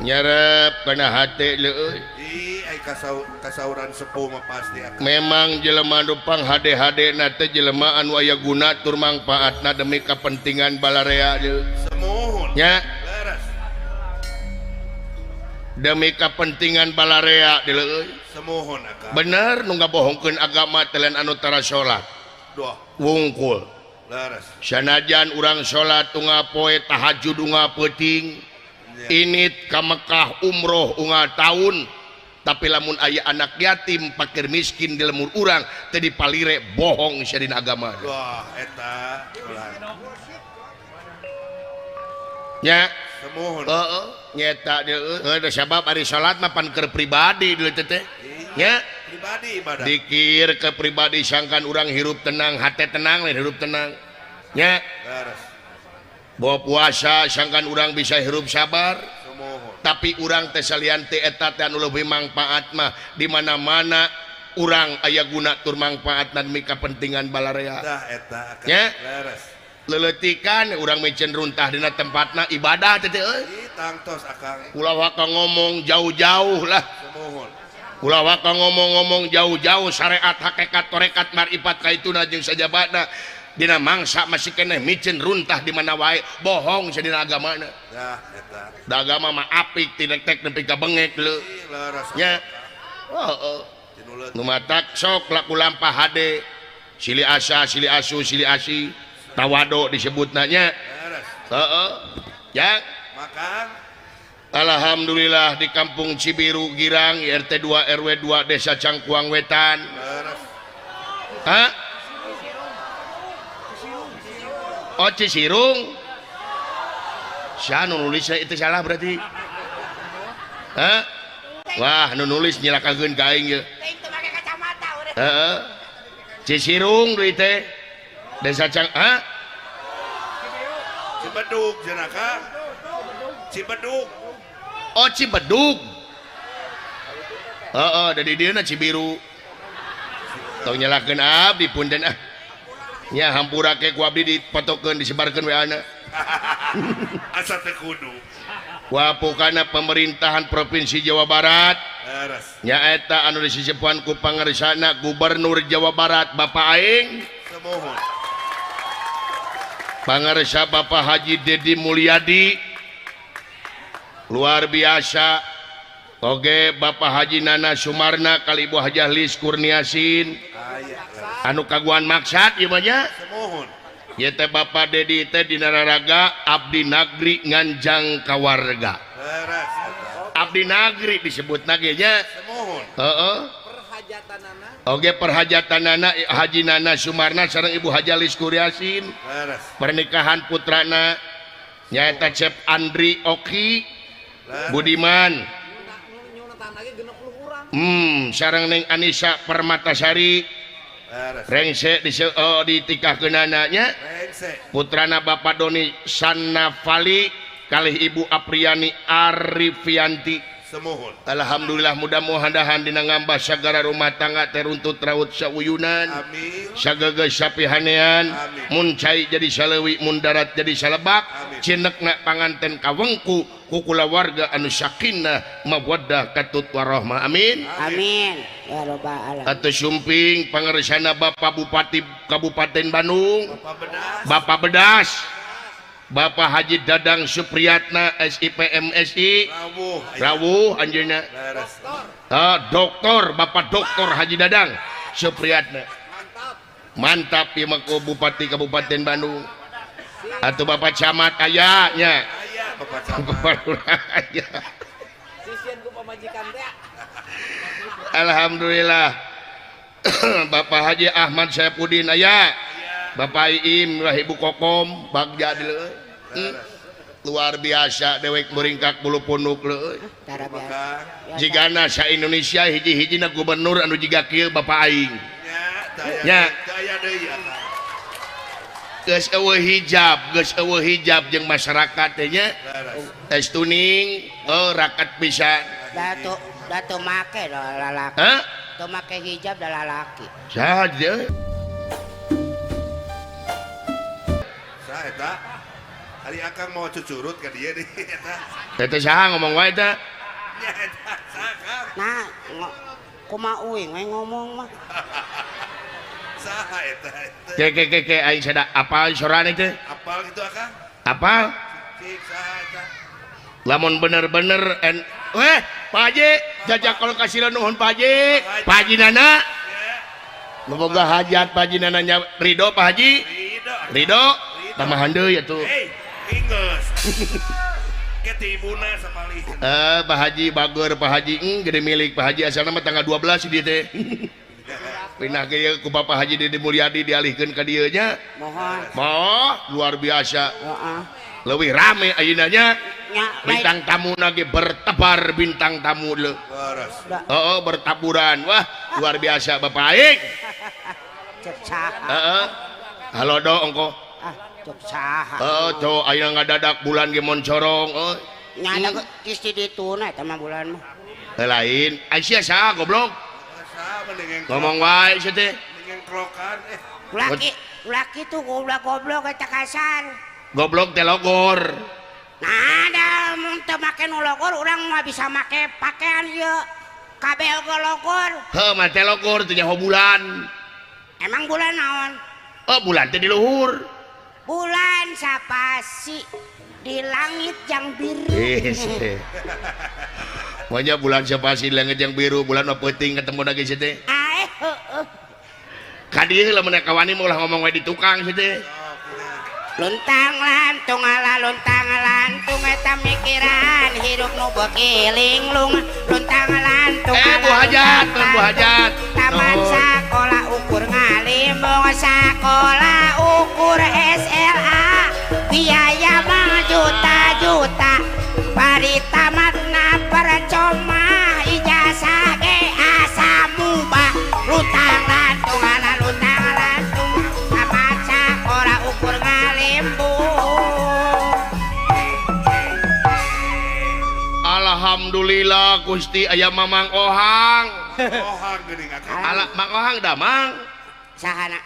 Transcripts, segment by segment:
Nyarep kana hate leuy. Ih, ai kasauran sepuh mah pasti akan. Memang jelema nu panghade-hadena teh jelema anu aya guna tur mangpaatna demi kepentingan balarea deui. Semuhun. Nya. Leres. Demi kepentingan balarea deui. Semuhun akang. Bener nu ngabohongkeun agama teh lain anu tara salat. Duh. Wungkul. Leres. Sanajan urang salat unggal poe tahajud unggal peuting. Init ka Mekah umroh unggal taun, tapi lamun aya anak yatim fakir miskin di lemur urang teu dipalire bohong sia dina agama. Wah, eta nya. Semuhun. Heeh, nyeta deui. Heuh, sabab ari salat mah pan keur pribadi deui teh. Nya. Pribadi ibadah. Dikir ke pribadi sangkan urang hirup tenang, hate tenang lain hirup tenang. Nya. Leres. Bawa puasa sangkan urang bisa hirup sabar. Semohon. Tapi urang teh salian teh eta teh anu leuwih mangpaat mah di mana-mana urang aya guna tur mangpaatna demi kepentingan balarea. Tah eta akan. Nya? Leres. Leuletikan urang micen runtah dina tempatna ibadah teh teh euy. Ih, tangtos akang. Ulah waka ngomong jauh-jauh lah. Semohon. Ulah waka ngomong-ngomong jauh-jauh syariat hakikat tarekat marifat kaituna jeung sajabana. Dina mangsa masih keneh micen runtah di mana wae bohong sia dina agamana. Tah eta. Da agama mah apik tinek-tek nepi ka bengek leu. Ih, leres. Nya. Heeh. Nu matak sok laku lampah hade. Silih asa, silih asu, silih asi. Tawado disebutna nya. Leres. Heeh. Ya. Makan. Alhamdulillah di Kampung Cibiru Girang RT 2 RW 2 Desa Cangkuang Wetan. Leres. Hah? Oh Cisirung. Sia nu nulisna itu salah berarti. Hah? Wah, nu nulis nyilakakeun ka aing ye. Heeh. Cisirung deui teh. Desa Cang, hah? Cibedug cenah Kang. Cibedug. Oh Cibedug. Heeh, da di dieuna Cibiru. Tong nyalakeun abdi punten ah. Nya hampura ke ku abdi dipotokeun disebarkeun WA-na. Asa teu kudu. Wapukana pemerintahan Provinsi Jawa Barat. Leres. Nyaeta anu disisepuan ku pangarsana Gubernur Jawa Barat Bapak aing. Semohon. Pangarsa Bapak Haji Dedi Mulyadi. Luar biasa. Oge Bapak Haji Nana Sumarna kali Ibu Hajah Lis Kurniasin. Anu kaguan maksad ieu mah nya. Semohon. Ieu teh Bapak Dedi teh dina raraga abdi nagri nganjang ka warga. Leres. Abdi nagri disebutna ge nya. Semohon. Heeh. Perhajatanana. Oge perhajatanana Haji Nana Sumarna sareng Ibu Hajah Lis Kurniasin. Leres. Pernikahan putrana nyaeta Cep Andri Oki Leres. Budiman. Sareng Neng Anissa Permatasari. Rengse ditikahkeunana nya. Putrana Bapak Doni Sanafali kalih Ibu Apriani Arifianti. Semohon. Alhamdulillah mudah-mudahan dina ngambah sagara rumah tangga teruntut raut sauyunan. Amin. Sageugeus sapihanean. Mun cai jadi saleuwi, mun darat jadi salebak. Cinekna panganten kawengku ku kulawarga anu sakinah mawaddah katut warahmah. Amin. Amin. Ya robbal alamin. Atuh sumping pangersana Bapak Bupati Kabupaten Bandung, Bapak Bedas. Bapak Bedas. Bapak Haji Dadang Supriyatna SIP MSI. Rawuh. Rawuh anjeunna. Doktor, Bapak Doktor Haji Dadang Supriyatna. Mantap ieu mah ku Bupati Kabupaten Bandung. Atuh Bapak Camat aya nya. Aya Bapak Camat. Aya. Sisieun ku pamajikan teh. Alhamdulillah. Bapak Haji Ahmad Saifuddin aya. Bapak Iim, Ibu Kokom, bagja deui. Luar biasa dewek muringkak bulu punuk leuy. Jigana sa Indonesia hiji-hijina gubernur anu jiga kieu Bapak aing. Nya. Geus eueuh hijab, geus eueuh hijab jeung masyarakat teh nya. Tes tuning, oh rakat pisan. Da teu make lalaki. Hah? Teu make hijab da lalaki. Saha deui? Saha eta? Ari akang mau cucurut ka dieu deui eta. Teh saha ngomong wae teh? Nah, kumaha uing we ngomong mah. Saha eta? Ke ke ke ke aing sada apal sorana teh? Apal kitu akang? Apal? Cik saha eta? Lamun bener-bener en weh, Pak Haji, jajak kalau kasih nuhun Pak Haji. Pak Haji Nana. Moga hajat Pak Haji Nana nya ridho Pak Haji. Ridho. Ridho. Tambahan deui atuh. Hei, inggeus. Ketibuna sapalih. Pak Haji bager Pak Haji gede milik Pak Haji asalna mah tanggal 12 di teh. Pindah ke ieu ku Bapak Haji Deddy Mulyadi dialihkeun ka dieu nya. Mohon. Moh, luar biasa. Heeh. Leuwih rame ayeuna nya. Nya bintang tamu ge bertebar bintang tamu leuh. Heeh, bertaburan. Wah, luar biasa Bapak aing. Cek saha. Heeh. Halo do ongko. Cek saha. Heeh, tuh ayeuna ngadadak bulan ge moncorong euy. Nya ada geus di dituna eta mah bulan mah. Heuh lain, ai sia saha goblok? Saha mending ngomong wae sia teh. Mending klokan eh. Laki, laki tuh goblok-goblok eta kasar. Goblok teh logor. Nah, da mun teu make nu logor urang mah bisa make pakaian ieu. Kabeh oge logor. Heuh, mah teh logor teh nyaho bulan. Emang bulan naon? Oh, bulan teh di luhur. Bulan sapasi di langit yang biru. Pokoknya bulan sapasi di langit yang biru, bulan mah peuting ketemu lagi sih teh. Aeh, heueuh. Ka dieu lamun kawani mah ulah ngomong we di tukang sih teh. Luntang lantung ala luntang lantung eta mikiran hirup nu beuki linglung. Luntang lantung. Bu Hajat, Bu Hajat. Taman sakola ukur ngalimbung, sakola ukur SLA, biaya mah juta-juta, bari tamatna percuma, ijazah ge asa mubah. Luntang lantung ala luntang lantung, taman sakola ukur ngalimbung. Alhamdulillah Gusti aya Mamang Ohang. Ohang geuning akang. Ala Mang Ohang damang. Sahana?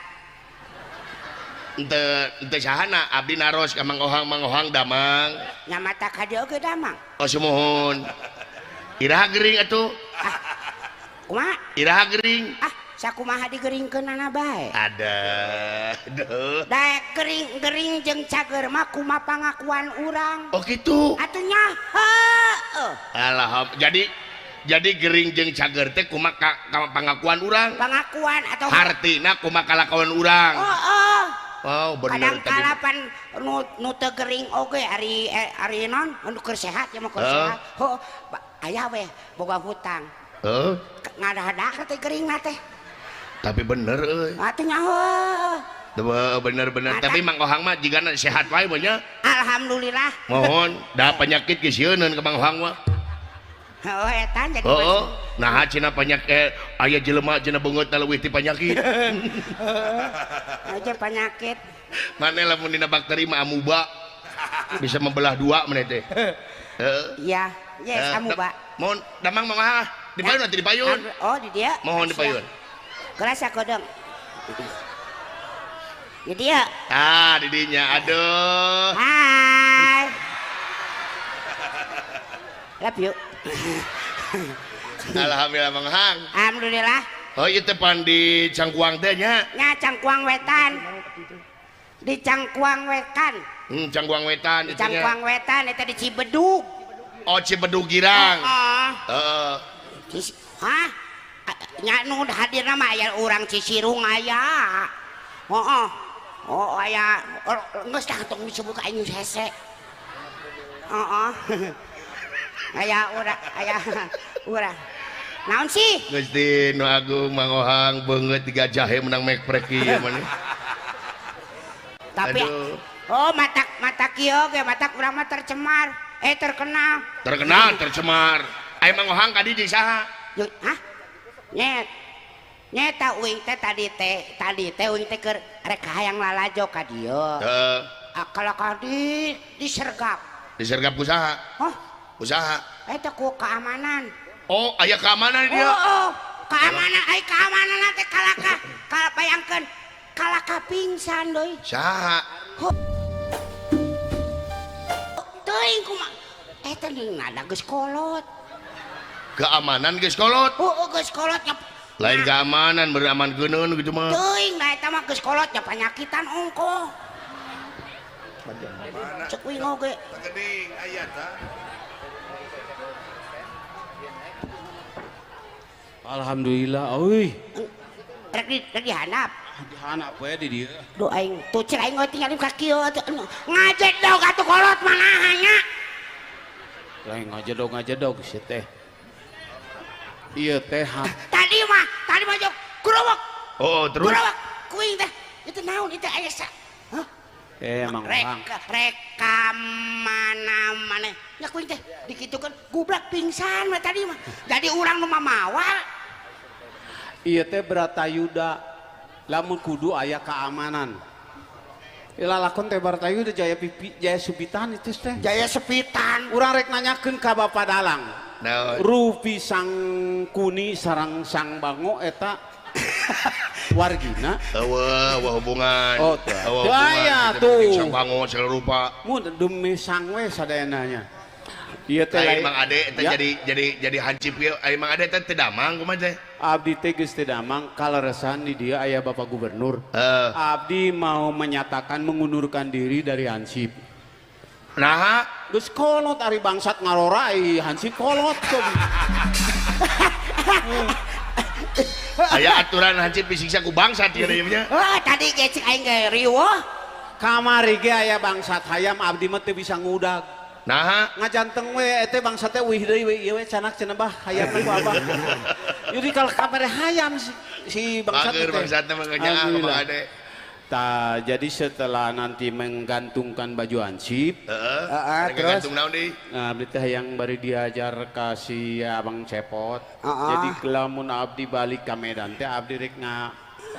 Ente sahana abdi naros ka Mang Ohang, Mang Ohang damang. Nya mata ka dieu oge damang. Oh sumuhun. Iraha gering atuh? Ah. Kumaha? Iraha gering? Ah, sakumaha digeringkeunana bae. Ada. Duh. Daek gering-gering jeung cager mah kumaha pangakuan urang. Oh kitu. Atuh nya heueuh. Alhamdulillah. Jadi gering jeung cager teh kumaha pangakuan urang? Pangakuan atau hartina kumaha kalakuan urang. Heeh. Oh, bener kadang kala pan nu teu gering oge ari non nu keur sehat ya mah keur sehat. Heuh, aya we boga hutang. Heuh. Ngadahadak teh geringna teh. Tapi bener euy. Atuh nya heuh. Bener-bener. Tapi Mang Ohang mah jigana sehat wae nya. Alhamdulillah. Mohon da penyakit geus sieuneun ka Mang Ohang mah. Oh, eta jadi oh, nah cenah penyakit aya jelema cenah beungeutna leuwih ti penyakit. Aja penyakit. Mane lamun dina bakteri mah amuba bisa membelah dua maneh teh. Heeh. Iya, yes amuba. Mohon damang Mang Ohang di payun atuh di payun. Oh, di dia. Mohon di payun. Kerasa kodong. Di dia. Ah, di dinya. Aduh. Hai. Love you. Alhamdulillah Mang Hang. Alhamdulillah. Oh ieu teh pan di Cangkuang teh nya. Nya Cangkuang Wetan. Di Cangkuang Wetan. Cangkuang Wetan itu nya. Cangkuang Wetan eta di Cibedug. Oh Cibedug Girang. Heeh. Heeh. Hah? Nya nu hadirna mah aya urang Cisirung aya. Heeh. Oh aya geus tah tong disebut ka aing hese. Heeh. Aya urang, aya urang. Naon sih? Gusti nu agung Mang Ohang beungeut tiga jahe menang mekprek ieu maneh. Tapi aduh. Oh matak kieu ge matak urang mah tercemar, terkenal. Terkenal, tercemar. Aya Mang Ohang ka dieu saha? Hah? Nyet. Nyeta uing teh tadi teh uing teh keur rek hayang lalajo ka dieu. Heeh. Kalau ka di disergap. Disergap ku saha? Hah? Usaha. Eta ku keamanan. Oh, aya keamanan dia. Oh, keamanan, ai keamanan teh kalaka, bayangkeun kalaka pingsan deui. Saha? Teuing kumaha. Eta nada geus kolot. Keamanan geus kolot. Heeh, geus kolot nya. Lain keamanan beraman geuneun gitu mah. Teuing da eta mah geus kolot nya panyakitan ongkoh. Cek uing oge. Geuning aya ta. Alhamdulillah euy. Rek dihandap. Dihandap we di dieu. Duh aing tuh cek aing we tinggal ka kieu atuh. Ngajedog atuh kolot mah nya. Lain ngajedog si teh. Ieu teh tadi mah jog growok. Oh, terus. Growok kuing teh. Itu naon itu aya sa. Hah? Mang Bang. Reka mana-mana. Nya kuing teh dikitukeun gublak pingsan we tadi mah. Jadi urang nu mamawa. Ieu teh Bratayuda lamun kudu aya keamanan. Lalakon teh Bratayuda jaya pipi jaya supitan itu teh. Jaya sepitan. Urang rek nanyakeun ka Bapak Dalang. Naon? Rupi Sang Kuni sarang Sang Bango eta wargina. Eueuh, eueuh hubungan. Oh, eueuh hubungan. Tuh. Sang Bango segala rupa. Mun demi sang we sadayana nya. Ieu teh lain Mang Ade teh jadi hansip ieu. Ai Mang Ade teh teu damang kumaha teh? Abdi teh geus teu damang kaleresan di dieu aya Bapak Gubernur. Abdi mau menyatakan mengundurkan diri dari hansip. Naha? Geus kolot ari bangsat ngarorai hansip kolot. Aya aturan hansip disiksa ku bangsat ieu nya. Heuh, tadi ge cek aing ge riweuh. Kamari ge aya bangsat hayam abdi mah teu bisa ngudag. Naha? Ngajanteng we eta bangsat teh wih deui we ieu we canak cenah bah hayam ku abah. Jadi kalau kamari hayam si bangsat teh. Bangsat teh mah nyaah ka Mang Ade. Ta, jadi setelah nanti menggantungkan baju hansip, heeh, terus gantung naon deui? Nah, abdi teh yang bari diajar ka si Abang Cepot. Jadi lamun abdi balik ka Medan teh abdi rek nga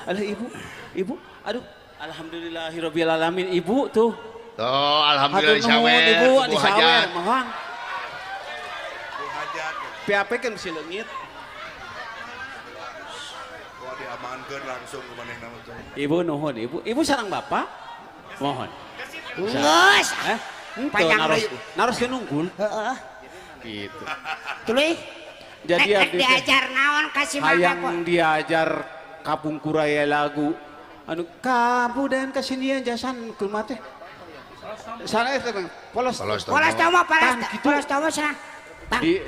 alah ibu, ibu, aduh alhamdulillahirabbil alamin ibu tuh. Oh, alhamdulillah disawer, ibu disawer, hajat. Mang. Hajat. PAP kan si leungit. Wah, diamankeun langsung ke manehna mah. Ibu nuhun, ibu. Ibu sareng bapak? Mohon. Geus. Eh, panjang naros, naroskeun unggul. Heeh. Gitu. Tuluy. Jadi abdi diajar naon ka si Mang hayang diajar kapungkur aya lagu anu kabudayan kasinian jasan kumaha teh? Sana eta polos polos tomo polos tomo sana.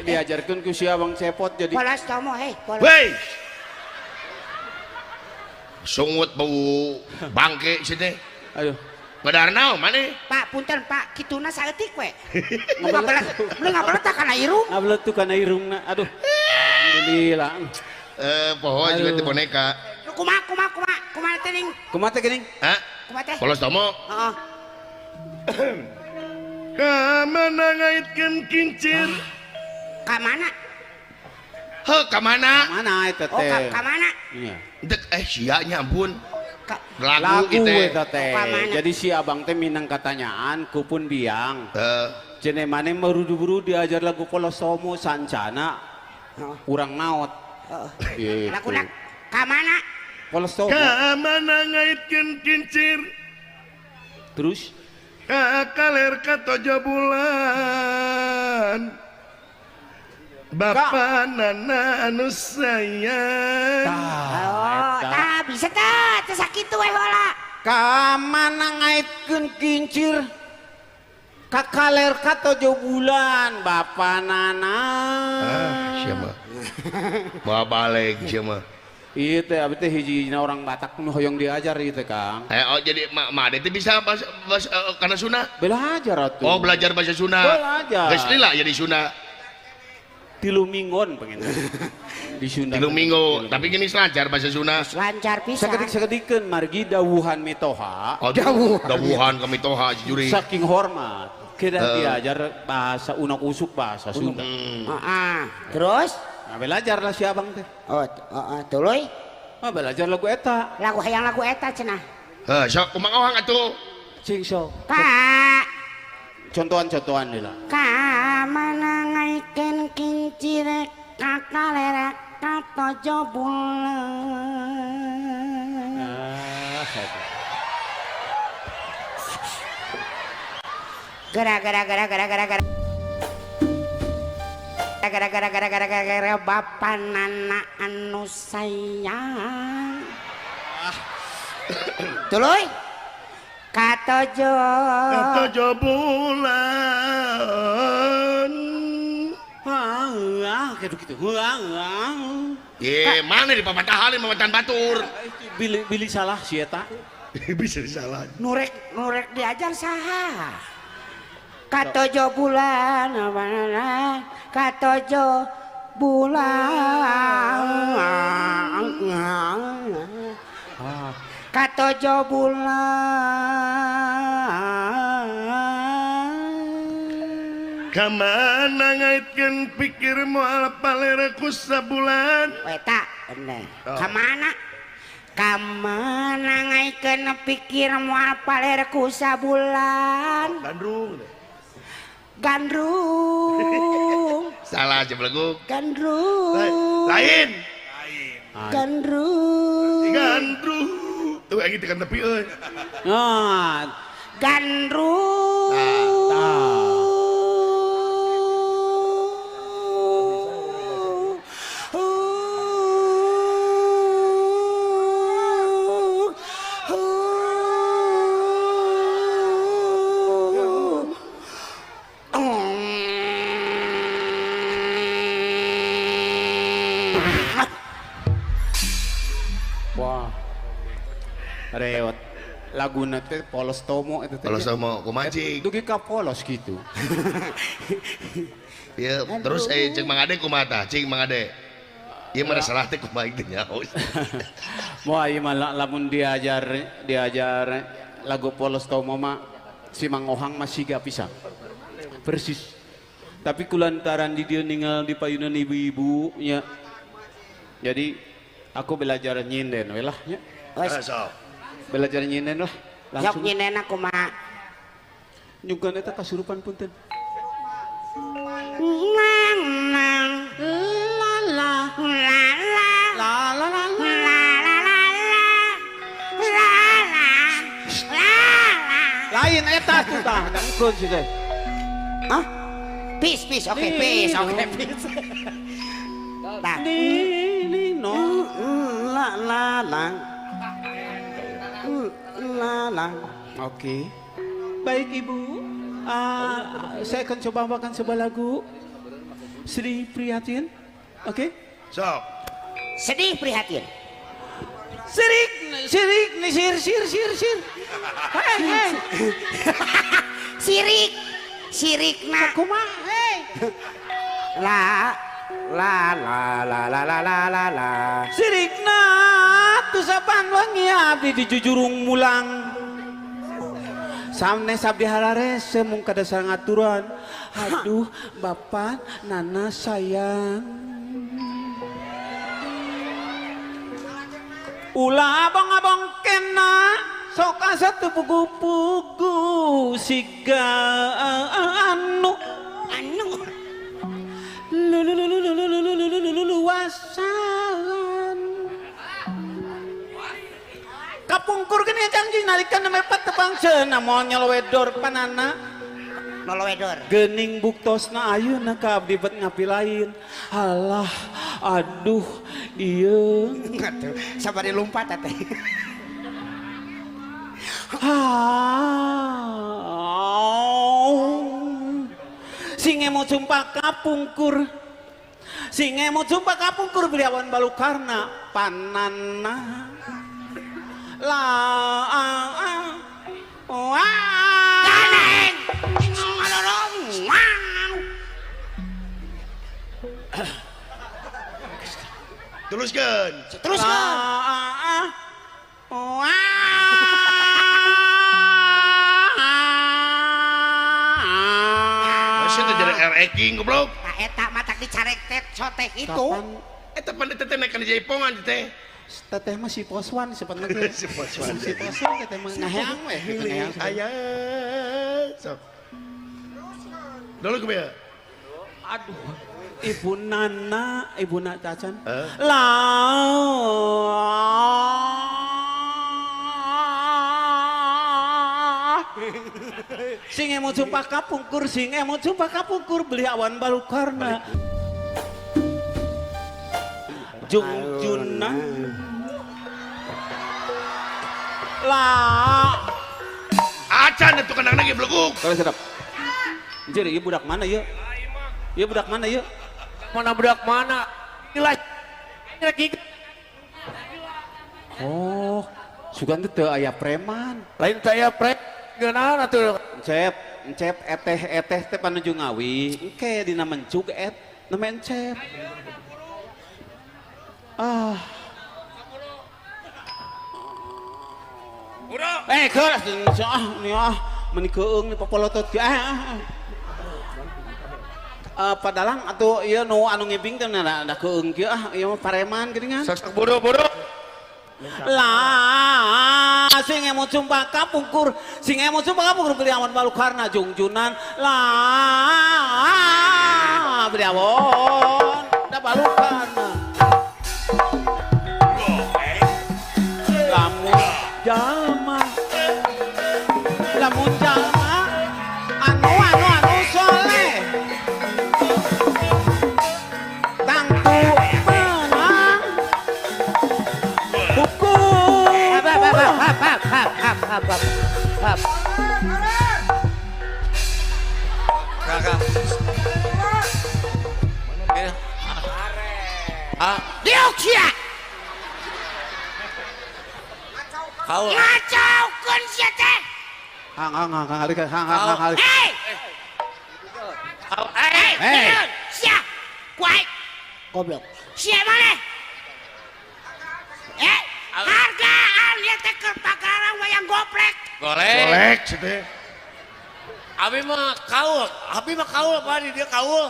Diajarkeun ku si Abang Cepot jadi polos tomo hei polos. Wey. Sungut bau bangke si teh. Aduh. Ngadar naon maneh? Pak punten Pak, kituna saeutik we. Ngabeletak kana irung. Ngabeletuk kana irungna. Aduh. Alhamdulillah. Poho juga teh boneka. Kumaha kumaha kumaha kumaha teh ning? Kumaha teh geuning? Hah? Kumaha teh? Polos tomo. Heeh. Ka mana ngaitkeun kincir? Ka mana? Heuh, ka mana? Ka mana eta teh? Oh, ka mana? Iya. Dek sia nya ampun. Lagu eta teh. Jadi si abang teh minang katanyaan kupun biang. Cenah maneh buru-buru diajar lagu polos tomo sancana. Urang naot. Heeh. Laguna ka mana? Polos tomo. Ka mana ngaitkeun kincir? Terus ka kaler ka tojo bulan. Bapak nana anu sayang. Oh, tah bisa tah, teh sakitu we heula. Ka mana ngaitkeun kincir? Ka kaler ka tojo bulan, Bapak nana. Ah, sia mah. Moal balik sia mah. Ieu teh abdi teh hiji-hijina orang Batak nu hoyong diajar ieu teh, Kang. Oh, jadi mak teh bisa bahasa kana Sunda? Belajar atuh. Oh, belajar bahasa Sunda. Belajar. Geus lila jadi Sunda. 3 minggon pengen. Di Sunda. 3 minggu, tapi gini lancar bahasa Sunda. Lancar pisan. Sakedik-sakedikeun margi dawuhan mitoha. Oh, dawuhan ka mitoha juri. Saking hormat. Kedah diajar bahasa unak usuk bahasa Sunda. Heeh. Terus? Nah, belajar lah si abang teh. Oh, tuluy. Oh, belajar lagu eta. Lagu hayang lagu eta cenah. Heuh, sok kumaha ohang atuh? Cing sok. Ka Contohan-contohan deui lah. Ka mana ngaikeun kincir ka kalera ka tojo bulan. Ah, eta. Gara gara gara gara gara gara. gara gara gara gara gara gara bapa nana anu sayang. Tuluy katojo katojo bulan. Ah, kayak gitu. Ye, mana di papatahan mamatan batur. Bili bili salah si eta. Bisa salah. Nurek nurek diajar saha. Katojo bulan mana katojo bulan. Katojo bulan. Kamana ngaitkeun pikir moal paler ku sabulan. Eta bener. Kamana? Kamana ngaitkeun pikir moal paler ku sabulan. Gandrung. Gandrung. Salah jebleguk. Gandrung. Lain. Gandrung. Gandrung. Tuh aing tekan tepi euy. Nah, gandrung. Tah. Rewet laguna teh polos tomo itu teh. Polos tomo kumaha cing? Dugi ka polos gitu. Ya, terus cing Mang Ade kumaha tah? Cing Mang Ade. Ieu mah salah teh kumaha teh nyaho. Moal ieu mah lamun diajar diajar lagu polos tomo mah si Mang Ohang mah siga pisan. Persis. Tapi kulantaran di dieu ninggal di payunan ibu-ibu nya. Jadi aku belajar nyinden we lah nya. Belajar nyinden lah langsung. Sok nyinden aku mah. Nyugan eta kasurupan punten. Nang nang la la la la la la la la la la la la la. Lain eta tuh tah, dangkeun sih teh. Hah? Peace peace oke peace oke peace. Tah. Ni ni no la la la. La la. Oke. Baik Ibu, saya akan coba bawakan sebuah lagu Sedih Prihatin. Oke? So. Sedih Prihatin. Sirik, sirik, nih sir, sir, sir, sir. Hei, hei. Sirik, sirik nak. Kumaha, hei. La, la, la, la, la, la, la, la, la. Sirik nak, tuh sapan wangi abdi di jujurung mulang. Samne sabdi hararese mung kada ngaturan. Aduh, bapak, nana sayang. Ulah abong-abong kena sok asa teu pugu-pugu siga anu anu luasan kapungkur gini janji nalikan mepat tepang cenah moal nyelowedor panana nolowedor gening buktosna ayeuna ka abdi bet ngapi lain. Alah aduh iya sabari lompat teh. Sing emo sumpah kapungkur, sing emo sumpah kapungkur beliawan balukarna panana la wah ganeng. Teruskan. Teruskan. Masih tuh jadi RX goblok. Nah, eta matak dicarek tet soteh itu. Eta pan teteh naik kana jaipongan teteh. Teteh mah si Poswan sebenarnya. Si Poswan. Si Poswan teteh mah ngaheang we gitu ngaheang. Aya. Sok. Dulu kumaha? Aduh. Ibu Nana, Ibu Nak Cacan. Lah. Sing emo sumpah kapungkur, sing emo sumpah kapungkur beli awan balukarna. Jungjunan. Lah. Acan itu kandang lagi beleguk. Kalau sedap. Anjir, ieu budak mana ieu? Ieu budak mana ieu? Mana budak mana? Gila. Oh, sugan teh teu aya preman. Lain teu aya preman geunahan atuh. Encep, encep eteh-eteh teh panuju ngawi. Engke dina mencug et, nama encep. Ah. Eh, keras ah nih ah, meni keung nih popolotot ah. Padalang atuh ieu nu anu ngibing teh da keung kieu ah, ieu mah pareman geuningan. Sok buru-buru. Lah sing emut sumpah kapungkur, sing emut sumpah kapungkur beli awan balukarna jungjunan. Lah beli awon da balukarna. Lamun jalma, lamun jalma anu anu anu soleh tangtu menang buku. Hap hap hap hap hap hap. Kakak. Ah, diuk sia. Kau ngacaukeun sia teh. Hang hang hang hang hang hang hang. Hei. Hei, hey. Sia. Kuai. Goblok. Sia maneh? Eh, hargaan ieu teh keur pagaran wayang goplek. Golek. Golek sia teh. Abi mah kaul, abi mah kaul apa di dia kaul.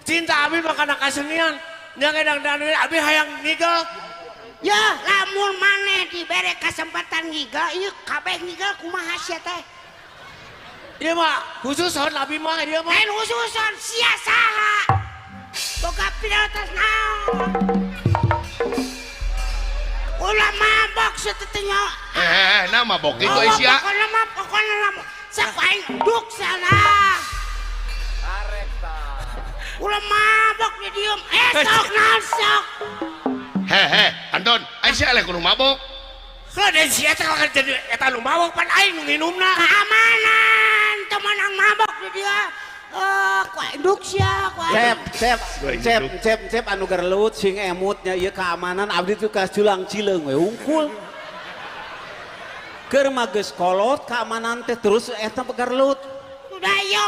Cinta abi mah kana kasenian. Nya gedang dan abi hayang ngigel. Ya, lamun maneh dibere kesempatan ngigel, ieu kabeh ngigel kumaha sia teh? Ieu mah khususon abi mah ieu mah. Lain khususon sia saha? Boga prioritas naon? Ulah mabok sia teh nya. Eh, nah mabok itu sia. Pokona mah pokona mah sok aing duk salah. Ulah mabok di diem. Eh sok naon sok. Hehe, Anton, aing sia eleh kudu mabok. Heuh, sia teh kan jadi eta nu mabok pan aing nu nginumna. Keamanan, teu meunang mabok di dia. Ku aing duk sia, ku aing. Cep, cep, cep, cep, cep anu gerelut sing emutnya ieu keamanan abdi tuh ka culang cileung we hungkul. Keur mah geus kolot keamanan teh terus eta gerelut. Udah yo,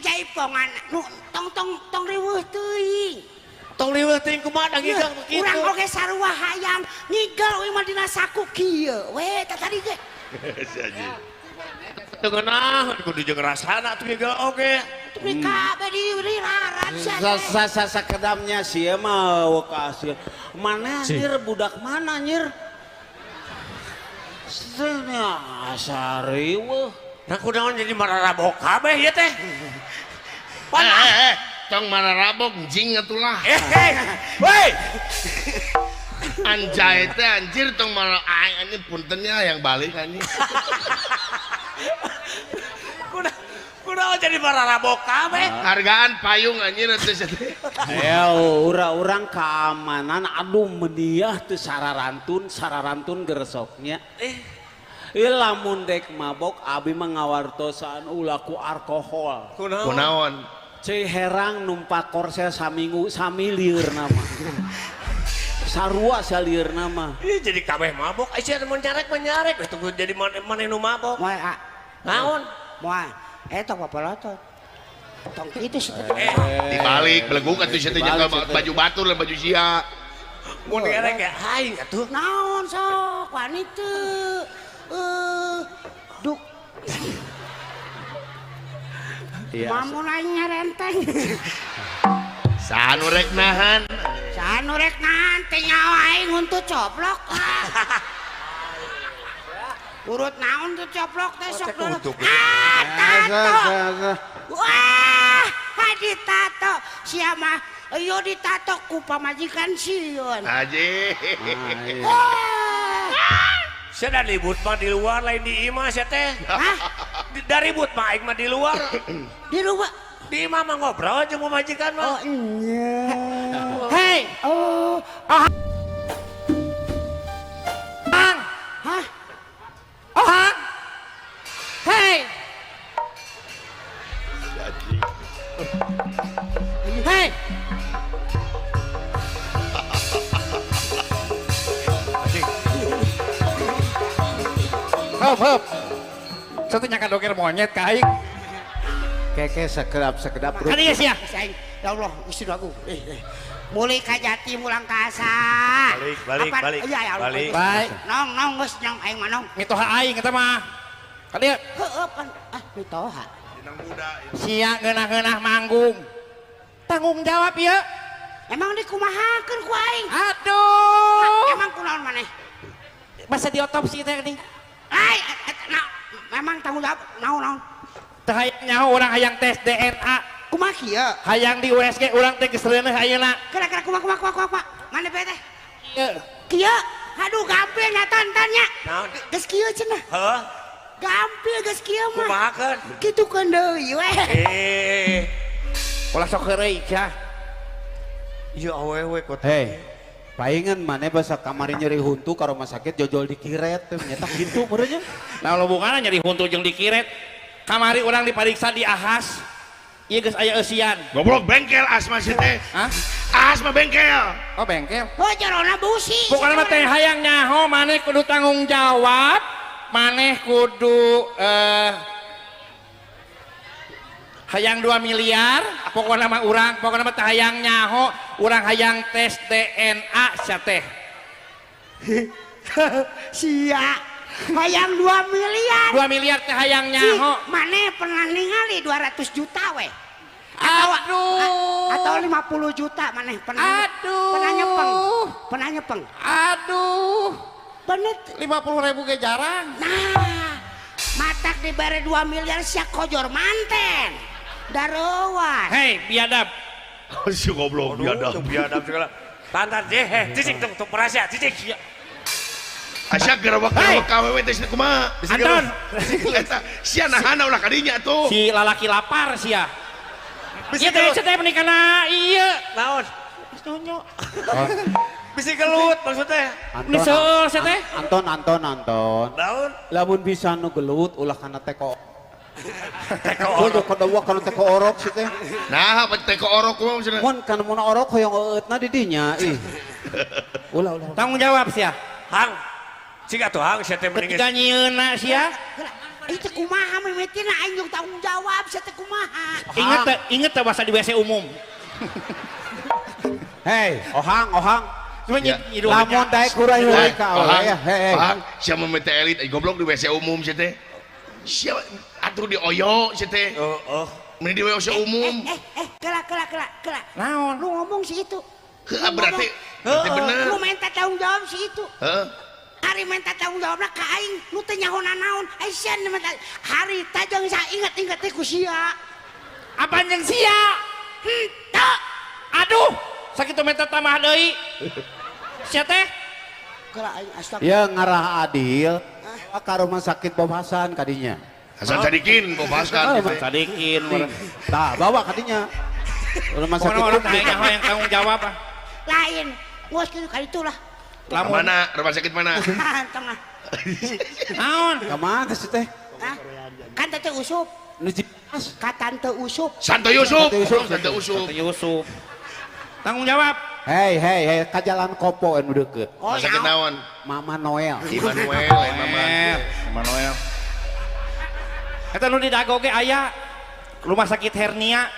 jaipongan nu tong tong tong riweuh teuing. Tong liweuh teuing kumaha da ngigel kitu. Urang oge sarua hayang ngigel we mah dina saku kieu we tah tadi ge. Si anjing. Teu ngeunaheun kudu jeung rasana atuh ngigel oge. Atuh kabeh diriraran sia. Sa sakedamnya sia mah kasih. Mana anjir budak mana anjir? Sene asa riweuh. Nah kunaon jadi mararabok kabeh ieu teh. Tong mararabok jing atulah. Woi. Anjay teh anjir tong marah aing anjing puntennya yang balik anjing. Kunaon jadi mararabok kabeh. Hargaan payung anjir atuh teh. Ayo urang-urang keamanan aduh meniah teu sararantun sararantun gersoknya. Ieu lamun dek mabok abi mah ngawartosan ulah ku alkohol. Kunaon? Ceu herang numpak korsel saminggu sami lieur nama. Sarua salieur nama. Ih jadi kabeh mabok, sia mun nyarek mah nyarek we tunggu jadi maneh nu mabok. Moal a. Naon? Moal. Eh tong papalotot. Tong kitu sia teh. Dibalik beleguk atuh sia teh nyekel baju batur lah baju sia. Mun nyarek ge aing atuh. Naon sok wani teu. Duk. Mamun aing nyarenteng. Saha nu rek nahan? Saha nu rek nahan teh nyawa aing huntu coplok. Urut naon tuh coplok teh sok dulu. Ah, tato. Wah, ditato. Sia mah ieu ditato ku pamajikan sieun. Haji. Sia da ribut mah di luar lain di imah sia teh. Hah? Da ribut mah aing mah di luar. Di luar. Di imah mah ngobrol jeung pamajikan mah. Oh iya. Hei, oh Oh. Hang. Hah? Oh, hang. Hei. Hei. Hop, hop. Satu nyangka doker monyet ka aing. Keke sekedap-sekedap. Kan iya sia. Ya Allah, istri aku. Mulai ka Jati mulang ka Asa. Balik, balik, balik. Iya, ya Allah. Balik. Baik. Nong, nong geus nyong aing mah nong. Mitoha aing eta mah. Ka dieu. Heueuh pan ah mitoha. Sia ngeunah-ngeunah manggung. Tanggung jawab ieu. Emang dikumahakeun ku aing? Aduh. Emang kunaon maneh? Masa diotopsi teh geuning. Ai, nah, memang tanggung jawab naon-naon. Teu hayang nyaho urang hayang tes DNA. Kumaha kieu? Hayang di USG urang teh geus reuneuh ayeuna. Kira-kira kumaha kumaha kumaha kumaha. Mana be teh? Kieu. Kieu. Aduh gampil nya tonton nya. Naon? Geus kieu cenah. Heuh. Gampil geus kieu mah. Kumahakeun? Kitukeun deui we. Eh. Ulah sok heureuy sia. Ieu awewe kota. Hei, palingan maneh basa kamari nyeri huntu ka rumah sakit jojol dikiret teh nyata kitu meureunnya. Nah hubunganna nyeri huntu jeung dikiret. Kamari urang dipariksa di Ahas. Ieu geus aya eusian. Goblok bengkel asma si teh. Hah? Asma bengkel. Oh bengkel. Oh jerona busi. Pokokna mah teh hayang nyaho maneh kudu tanggung jawab, maneh kudu hayang 2 miliar, pokokna mah urang, pokokna mah teh hayang nyaho, urang hayang tes DNA sia teh. Sia. Hayang 2 miliar. 2 miliar teh hayang nyaho. Si, maneh pernah ningali 200 juta we. Aduh. Atau 50 juta maneh pernah. Aduh. Pernah nyepeng. Pernah nyepeng. Aduh. Bener 50.000 ge jarang. Nah, matak dibere 2 miliar sia kojor manten. Darowan. Hei, biadab. Si goblok biadab. Biadab segala. Tantan deh, cicing tung tung perasia, cicing. Asya gerewek-gerewek KWW teh kumaha? Anton. Eta sia nahana ulah kadinya tuh. Si lalaki lapar sia. Ieu teh teh menikahna ieu. Naon? Geus nyonyo. Bisi gelut maksudnya. Ini seueur sia teh. Anton, Anton, Anton. Naon? Lamun bisa nu gelut ulah kana teko. Teko orok. Kudu kana teko orok sih teh. Nah, apa teko orok kumaha maksudna? Mun kana mun orok hoyong eueutna di dinya ih. Ulah ulah. Tanggung jawab sia. Hang. Cik atuh hang sia teh mending. Ketika nyieunna sia. Itu kumaha mimitina aing jeung tanggung jawab sia teh kumaha. Ingat teh, inget teh bahasa di WC umum. Hei, ohang, ohang. Ya. Lamun daek hurang-hurang ka awewe ya. Hei, ohang, sia mimiti elit goblok di WC umum sia teh. Sia atuh di oyo sia teh. Heeh. Mending di WC umum. Kela kela kela kela. Naon? Lu ngomong si itu. Heeh, berarti bener. Lu minta tanggung jawab si itu. Heeh. Hari minta tanggung jawabna ka aing, nu teu nyaho nanaon. Ai sia minta hari ta jeung sa inget-inget teh ku sia. Apaan jeung sia? Henteu. Aduh, sakitu minta tambah deui. Sia teh? Kela aing astagfirullah. Ya ngarah adil ka rumah sakit Bob Hasan kadinya. Hasan Sadikin, Bob Hasan. Sadikin. Tah, bawa kadinya. Rumah sakit orang tanya yang tanggung jawab ah. Lain, geus kitu ka ditu lah. Lamun mana? Rumah sakit mana? Tengah. Naon? Ka mana sih teh? Hah? Kan teh Usup. Ka Tante Usup. Santo Yusuf. Santo Yusuf. Santo Yusuf. Tanggung jawab. Hei, hei, hei, ka Jalan Kopo anu deukeut. Oh, rumah sakit naon? Mama Noel. Immanuel, Mama. Immanuel. Eta nu di Dago ge aya rumah sakit hernia.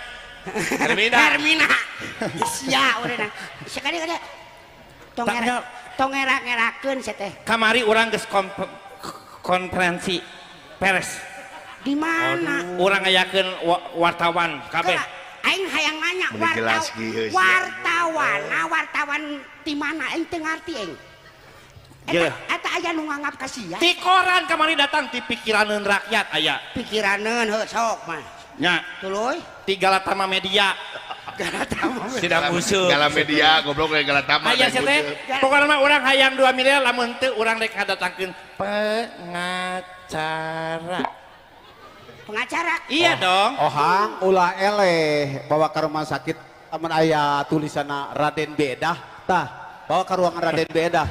Hermina. Hermina. Sia urang. Sekali kada. Tong ngerak-ngerakeun sia teh. Kamari urang geus konferensi pers. Di mana? Urang ngayakeun wartawan kabeh. Aing hayang nanya wartawan, wartawan di mana aing teu ngarti aing. Eta aya nu nganggap ka sia. Ti koran kamari datang ti pikiraneun rakyat aya. Pikiraneun heuh sok mah. Nya. Tuluy ti Galatama Media. Galatama. Sidang useup. Gala Media goblok we Galatama. Aya sia teh. Pokona mah urang hayang 2 miliar lamun teu urang rek ngadatangkeun pengacara. Pengacara? Iya dong. Ohang ulah eleh bawa ke rumah sakit amun aya tulisanna Raden Bedah tah Bawa ke ruangan Raden Beda.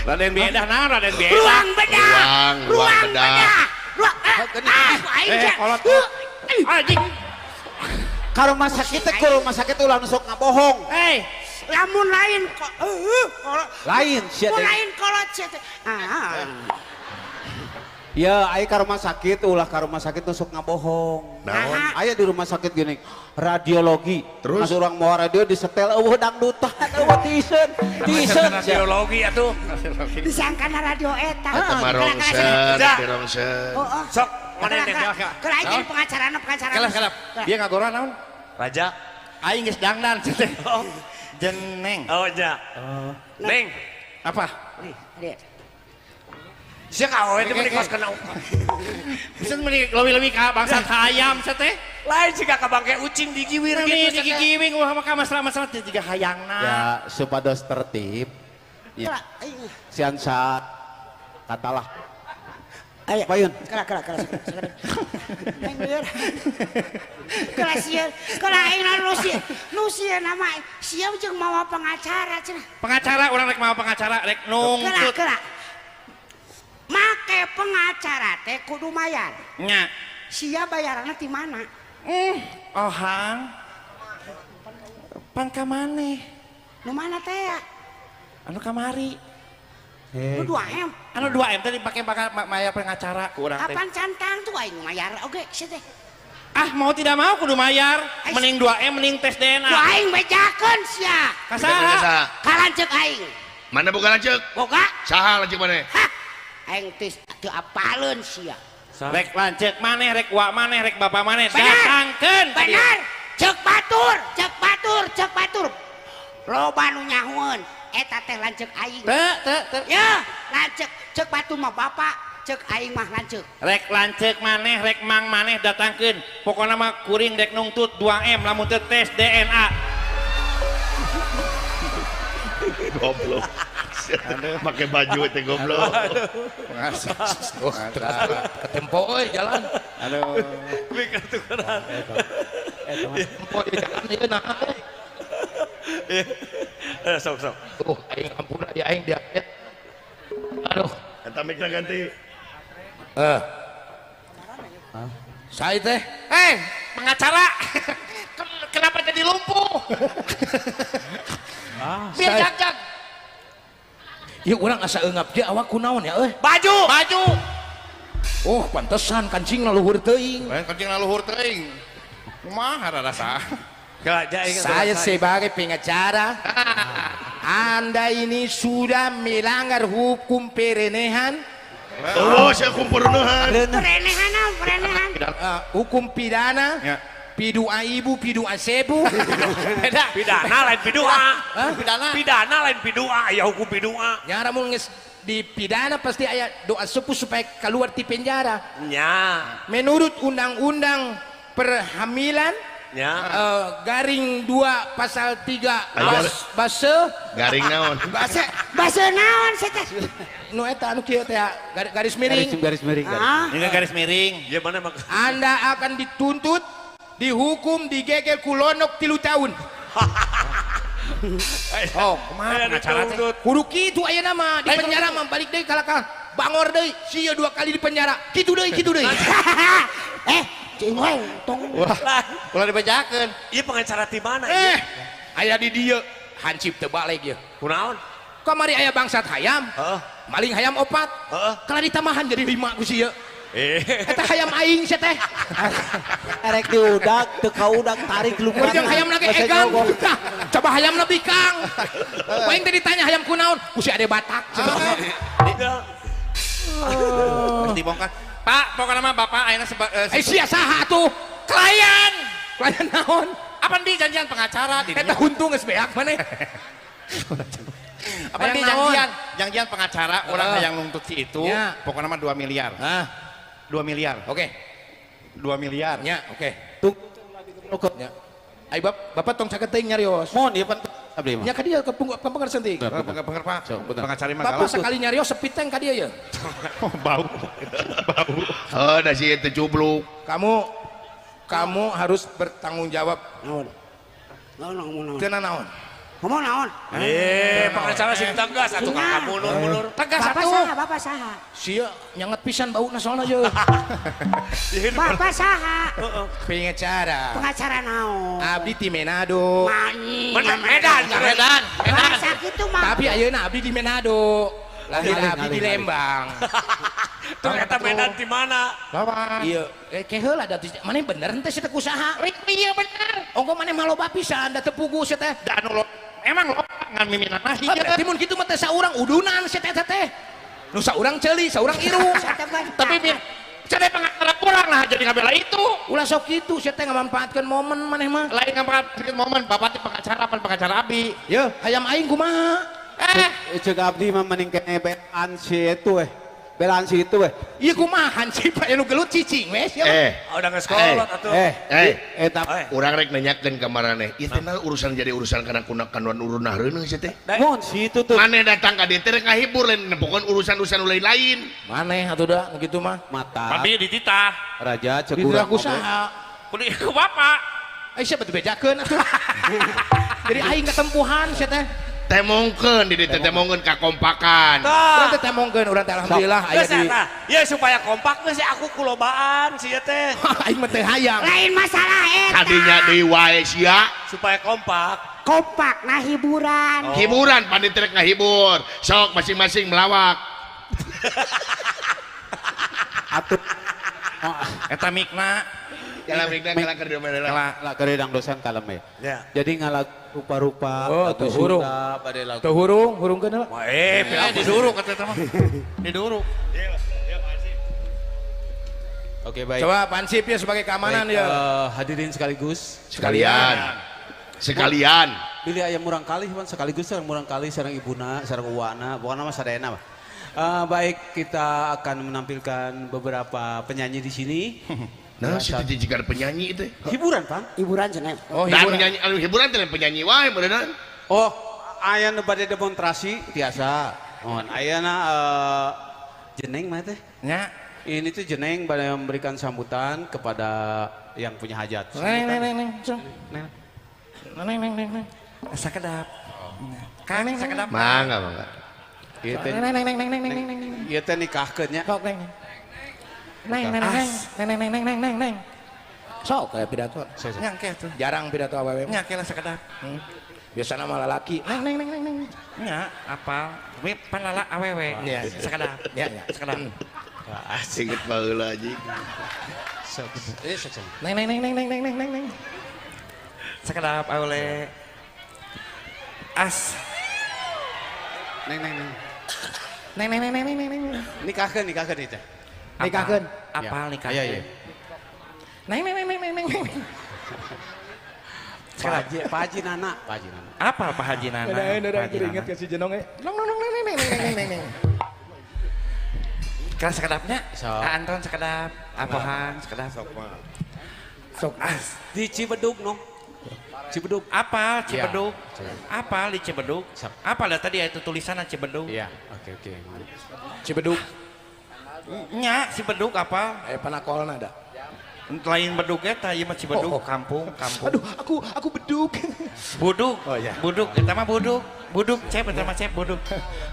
Raden Beda nah, Raden Beda. Ruang bedah. Ruang bedah. Ruang kolot. Anjing. Ka rumah sakit teh ke rumah sakit ulah nu sok ngabohong. Eh, lamun lain kok lain sia teh. Lain kolot sia teh. Ah. Ya, aya ka rumah sakit ulah ka rumah sakit nu sok ngabohong. Naon? Aya di rumah sakit gini, radiologi. Terus masuk urang mawa radio disetel eueuh dangdutan, eueuh tiiseun, tiiseun. Radiologi atuh. Disangkana radio eta. Eta mah rongsen, rongsen. Sok mana nih? Kelah jadi pengacarana pengacara. Kelah kelah. Dia ngagora naon? Raja. Aing geus dangdan teh. Jeneng. Oh, ja. Neng. Apa? Nih, dia. Sia ka awewe teh meni kos kena. Bisa meni leuwih-leuwih ka bangsa hayam sia teh. Lain siga ka bangke ucing digiwir gitu. Digiwir ulah mah masalah-masalah teh jiga hayangna. Ya, supados tertib. Ya. Siansa katalah. Ayo. Payun. Kelah kelah kelah. Kelah sieun. Kelah aing nu sieun. Nu sieun nama sia jeung mawa pengacara cenah. Pengacara urang rek mawa pengacara rek nungtut. Kelah kelah. Make pengacara teh kudu mayar. Nya. Sia bayaranna ti mana? Ohang. Pan ka maneh? Nu mana teh ya? Anu kamari. Nu 2M. Anu 2M teh dipake bakal mayar pengacara ku urang teh. Kapan cantang tuh aing mayar oge sia teh. Ah mau tidak mau kudu mayar. Mending 2M mending tes DNA. Ku aing bejakeun sia. Ka saha? Ka lanceuk aing. Mana boga lanceuk? Boga. Saha lanceuk maneh? Hah. Aing teh teu apaleun sia. Rek lanceuk maneh, rek wa maneh, rek bapak maneh datangkeun. Benar. Ceuk batur, ceuk batur, ceuk batur. Loba nu nyahueun eta teh lanceuk aing. Teu, teu, teu. Ya, lanceuk ceuk batur mah bapak, ceuk aing mah lanceuk. Rek lanceuk maneh, rek mang maneh datangkeun. Pokona mah kuring rek nungtut 2M lamun teu tes DNA. Goblok. Pakai baju teh goblok. Oh, ketempo euy jalan. Aduh. Mikir tukeran. Tempo jalan ieu nah. Sok sok. Tuh aing ampun ya aing diabetes. Aduh, eta mikna ganti. Saya teh, pengacara. Kenapa jadi lumpuh? Biar jag-jag. Ya urang asa eungap dia awak kunaon ya euy. Baju. Baju. Oh, pantesan kancingna luhur teuing. Lain kancingna luhur teuing. Kumaha rasa? Saya sebagai pengacara, Anda ini sudah melanggar hukum perenehan. Oh, saya hukum perenehan. Perenehan, perenehan. Hukum pidana. Ya. Pidua ibu, pidua sebu. Beda. Pidana lain pidua. Pidana. Pidana lain pidua, ya hukum pidua. Ya lamun geus dipidana pasti aya doa sepuh supaya keluar ti penjara. Nya. Menurut undang-undang perhamilan, ya. Garing 2 pasal 3 base garing naon? Base base naon sih teh? Nu eta anu kieu teh garis miring. Garis miring. Ini garis miring. Ya mana mak? Anda akan dituntut, dihukum, digegel ku lonok 3 tahun. Oh, kumaha pengacara teh? Kudu kitu ayeuna mah di penjara mah balik deui kalakah bangor deui, sia 2 kali di penjara. Kitu deui, kitu deui. Cing wae tong. Wah, ulah dibejakeun. Ieu pengacara ti mana ieu? Aya di dieu, hancip teu balik ieu. Kunaon? Kamari aya bangsat hayam. Heeh. Maling hayam 4. Heeh. Kalah ditamahan jadi 5 ku sia. Eta hayam aing sia teh. Erek diudak, teu kaudak tarik lupa. Ujang hayamna ge egang. Coba hayamna bikang. Ku aing teh ditanya hayam kunaon? Ku si Ade Batak. Geus dibongkar. Pak, pokokna mah bapak ayeuna sia saha atuh? Klien. Klien naon? Apan di janjian pengacara di Eta huntung geus beak maneh. Apan di janjian, janjian pengacara urang hayang nungtut si itu, pokokna mah 2 miliar. Hah. 2 miliar. Oke. 2 miliar. Nya, oke. Tung nya. Ai bapak tong caket teuing nyarios. Mohon ieu pan abdi mah. Nya ka dieu ke pengker sentik. Pengker Pak. Pengacara mah Bapak sekali nyarios sepi teng ka dieu ye. Bau. Bau. Oh, da si teu cubluk. Kamu Kamu harus bertanggung jawab. Naon? Naon? Teu naon? Ngomong naon? Pengacara sing tegas atuh kakak mundur-mundur. Tegas atuh. Bapak saha? Sia nyanget pisan bauna soalna ye. Bapak saha? Pengacara. Pengacara naon? Abdi ti Manado. Medan, Medan. Bahasa kitu mah. Tapi ayeuna abdi di Manado. Lahir abdi di Lembang. Ternyata Medan di mana? Iya, keheula da maneh bener henteu sia teh kusaha? Iya bener. Ongko maneh mah loba pisan da teu pugu sia teh. Da anu emang loba ngan miminan mah hiji. Berarti mun kitu mah teh saurang udunan sia teh teh. Nu saurang ceuli, saurang irung. Tapi sia pengacara kurang lah jadi ngabela itu. Ulah sok kitu sia teh ngamanfaatkeun momen maneh mah. Lain ngamanfaatkeun momen, bapak teh pengacara pan pengacara abdi. Yeuh, hayam aing kumaha? Ceuk abdi mah mending kene belaan si itu weh. Belaan si itu weh. Ieu kumaha hansip aya nu gelut cicing weh sia. Udah geus kolot atuh. Eta urang rek nanyakeun ka maraneh. Ieu teh urusan jadi urusan kana kunakan urunah reuneuh sia teh. Mun si itu tuh. Maneh datang ka dieu teh rek ngahibur lain pokon urusan-urusan lain-lain. Maneh atuh da nu kitu mah. Mata. Tapi dititah. Raja ceuk urang. Dititah ku saha? Ku bapak. Ai sia batu bejakeun atuh. Jadi aing katempuhan sia teh. Temongkeun di dieu temongkeun kakompakan. Urang teh temongkeun urang teh alhamdulillah aya di. Ya supaya kompak geus aku kulobaan sia teh. Aing mah teu hayang. Lain masalah eta. Kadinya deui wae sia supaya kompak. Kompak nah hiburan. Oh. Hiburan panitia rek ngahibur. Sok masing-masing melawak. Atuh. Eta mikna. Kalah mikna kalah keur diomelna. Kalah keur dangdosan kalem we. Jadi ngalag rupa-rupa oh, lagu Sunda bade lagu. Teu hurung, hurungkeun heula. Wah, diduruk kata eta mah. Diduruk. Oke, baik. Coba Pansip ya sebagai keamanan ya. Hadirin sekaligus. Sekalian. Sekalian. Bilih aya murang kalih pan sekaligus sareng murang kalih sareng ibuna, sareng uwana, pokona mah sadayana mah. Baik, kita akan menampilkan beberapa penyanyi di sini. Nah, si teh jika penyanyi itu. Hiburan, Pak. Hiburan cenah. Oh, hiburan. Penyanyi, anu hiburan teh penyanyi wae beuneunan. Oh, aya nu bade demonstrasi tiasa. Mohon ayana jeneng mah teh. Nya. Ini tuh jeneng bade memberikan sambutan kepada yang punya hajat. Neng neng neng neng. Neng neng neng neng. Sakedap. Kang sakedap. Mangga, mangga. Ieu teh neng neng neng neng neng neng neng. Ieu teh nikahkeun nya. Sok neng. Neng neng neng neng neng neng neng neng neng. Sok kayak pidato. Nyangke tuh. Jarang pidato awewe. Nyangke lah sakedap. Biasana mah lalaki. Neng neng neng neng neng. Nya apal. We pan lala awewe. Sakedap. Ya ya. Sakedap. Inget baheula anjing. Sok. Sok. Neng neng neng neng neng neng neng neng. Sakedap aule. As. Neng neng neng. Neng neng neng neng neng neng. Nikahkeun nikahkeun itu. Nikahkeun. Apal nikahkeun. Iya iya. Neng neng neng neng neng neng. Pak Haji Nana, Pak Haji Nana. Apal Pak Haji Nana? Ada inget ke si Jenong eh. Nong nong nong neng neng neng neng neng. Kelas sakedapnya? Anton sakedap, Apohan sakedap. Sok mah. Sok as. Di Cibedug nong. Cibedug. Apal Cibedug. Apal di Cibedug. Apal dah tadi itu tulisannya Cibedug. Iya, oke oke. Cibedug. Nya Cibedug apa? Panakolna da. Lain bedug eta ieu mah Cibedug kampung, kampung. Aduh, aku bedug. Budug. Oh iya. Budug eta mah budug. Budug cep eta mah cep budug.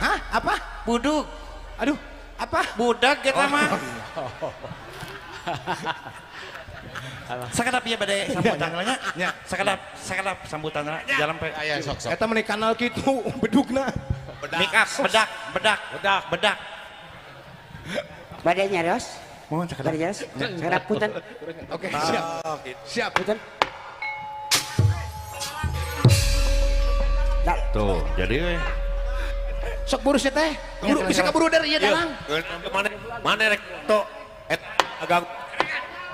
Hah? Apa? Budug. Aduh, apa? Budak eta mah. Sakedap ieu bade sambutan nya. Sakedap, sakedap sambutan jalan pe. Aya sok sok. Eta meni kanal kitu bedugna. Make up, bedak, bedak, bedak, bedak. Bade nyarios? Mohon sakedap. Bade nyarios? Sakedap punten. Oke, siap. Siap. Punten. Tuh, jadi we. Sok buru sia teh. Buru bisa kaburu der ieu dalang. Mana mana rek to et agak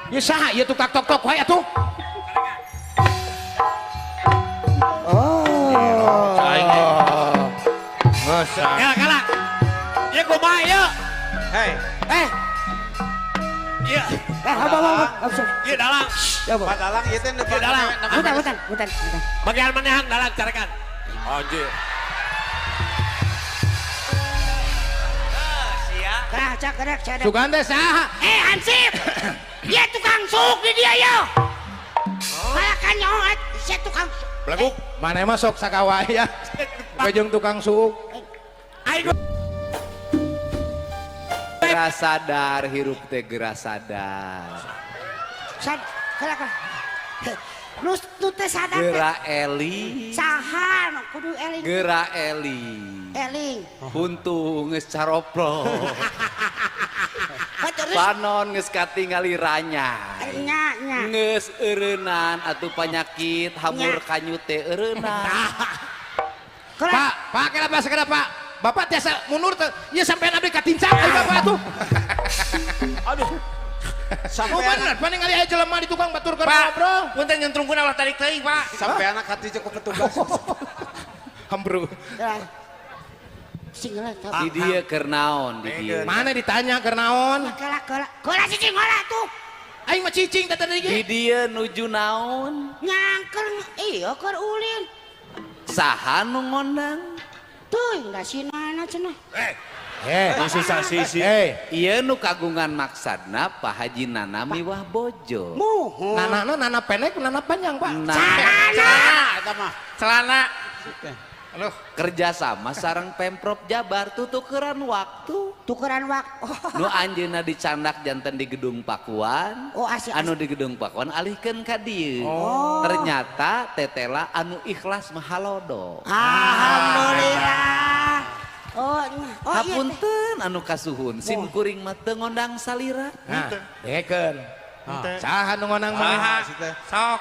Ieu saha ieu tukang tok-tok wae atuh. Oh. Geus. Ya kalah. Ieu kumaha ieu? Hei. Iya. Apa apa. Ieu dalang. Pak dalang ieu teh dalang. Punten punten punten. Bagian manehang dalang carekan. Anjir. Kerah cak kerah cak. Sugan teh saha? Hansip. Dia tukang suk di dia yo. kan nyaho sia tukang. Belaguk. Mana mah sok sakawaya. Jeung tukang suuk. Aing geura sadar hirup teh geura sadar. Sad kala kala. Nu teh sadar. Geura eling. Saha nu kudu eling? Geura eling. Eling. Huntu geus caroprok. Panon geus katingali ranyai. Nya nya. Geus eureunnan atuh panyakit hamur kanyut teh eureunnan. Pak, Pak kenapa sakada Pak? Bapak tiasa mundur teh. Ieu sampean abdi katincak ai bapak atuh. Aduh. Sampai bener, paling ngali aya jelema di tukang batur keur ngobrol. Punten nyentrungkeun ulah tarik teuing, Pak. Sampean hati cukup petugas. Hambru. Sing heula di dieu keur naon di dieu? Mana ditanya keur naon? Kala kala. Kala cicing heula tuh. Aing mah cicing teh tadi ge. Di dieu nuju naon? Nyangker iya keur ulin. Saha nu ngondang? Teuing da sinana cenah. Susah sisi. Ieu nu kagungan maksadna Pak Haji Nana miwah bojo. Muhun. Nanana nana pendek nana panjang, Pak. Celana eta mah. Celana. Aduh. Kerjasama sareng Pemprov Jabar tutukeran waktu. Tukeran waktu. Nu anjeunna dicandak janten di Gedung Pakuan. Oh, asik, anu di Gedung Pakuan alihkeun ka dieu. Oh. Ternyata tetela anu ikhlas mah halodo. Alhamdulillah. Oh, oh hapunten anu kasuhun sim kuring mah teu ngondang salira. Nah, dengekeun. Saha nu ngondang mah? Sok.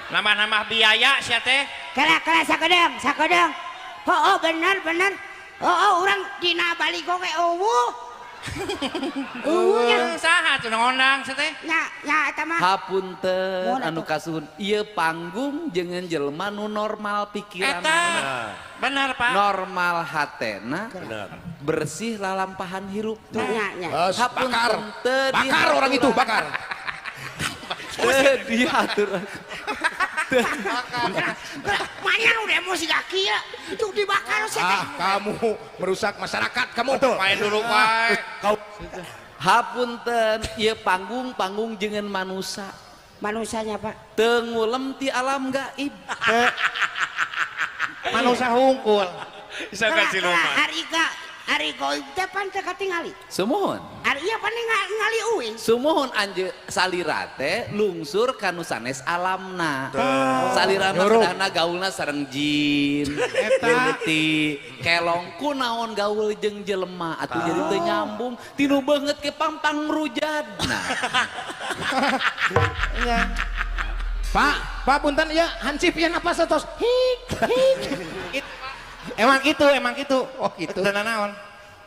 Nambah-nambah biaya sia teh. Kala kala sakedeung, sakedeung. Oh, oh bener bener. Oh, oh urang dina baligo ge eueuh. Eueuh nya saha tuh ngondang sia teh? Nya nya eta mah. Hapunten anu kasuhun ieu panggung jeung jelema nu normal pikiran. Eta. Bener, Pak. Normal hatena. Bener. Bersih lalampahan hirup. Nya nya. Bakar. Bakar orang itu, bakar. Diatur. Banyak udah emosi kaki ya, itu dibakar sih. Ah, kamu merusak masyarakat kamu. Main dulu Pak. Kau. Hapunten, ieu panggung panggung jeung manusa. Manusanya Pak. Teu ngulem ti alam gaib. Manusa hungkul. Bisa kasih lomba. Ari goib teh pan teu katingali. Sumuhun. Ari ieu pan ningali uing. Sumuhun anjeun salira teh lungsur ka nu sanes alamna. Salira mah kedahna gaulna sareng jin, leutik, kelong kunaon gaul jeung jelema atuh jadi teu nyambung tinu beungeut ke pampang rujadna. Pak, Pak punten ieu hansip ieu napas tos hik hik. Emang gitu, emang gitu. Oh gitu. Teu naon.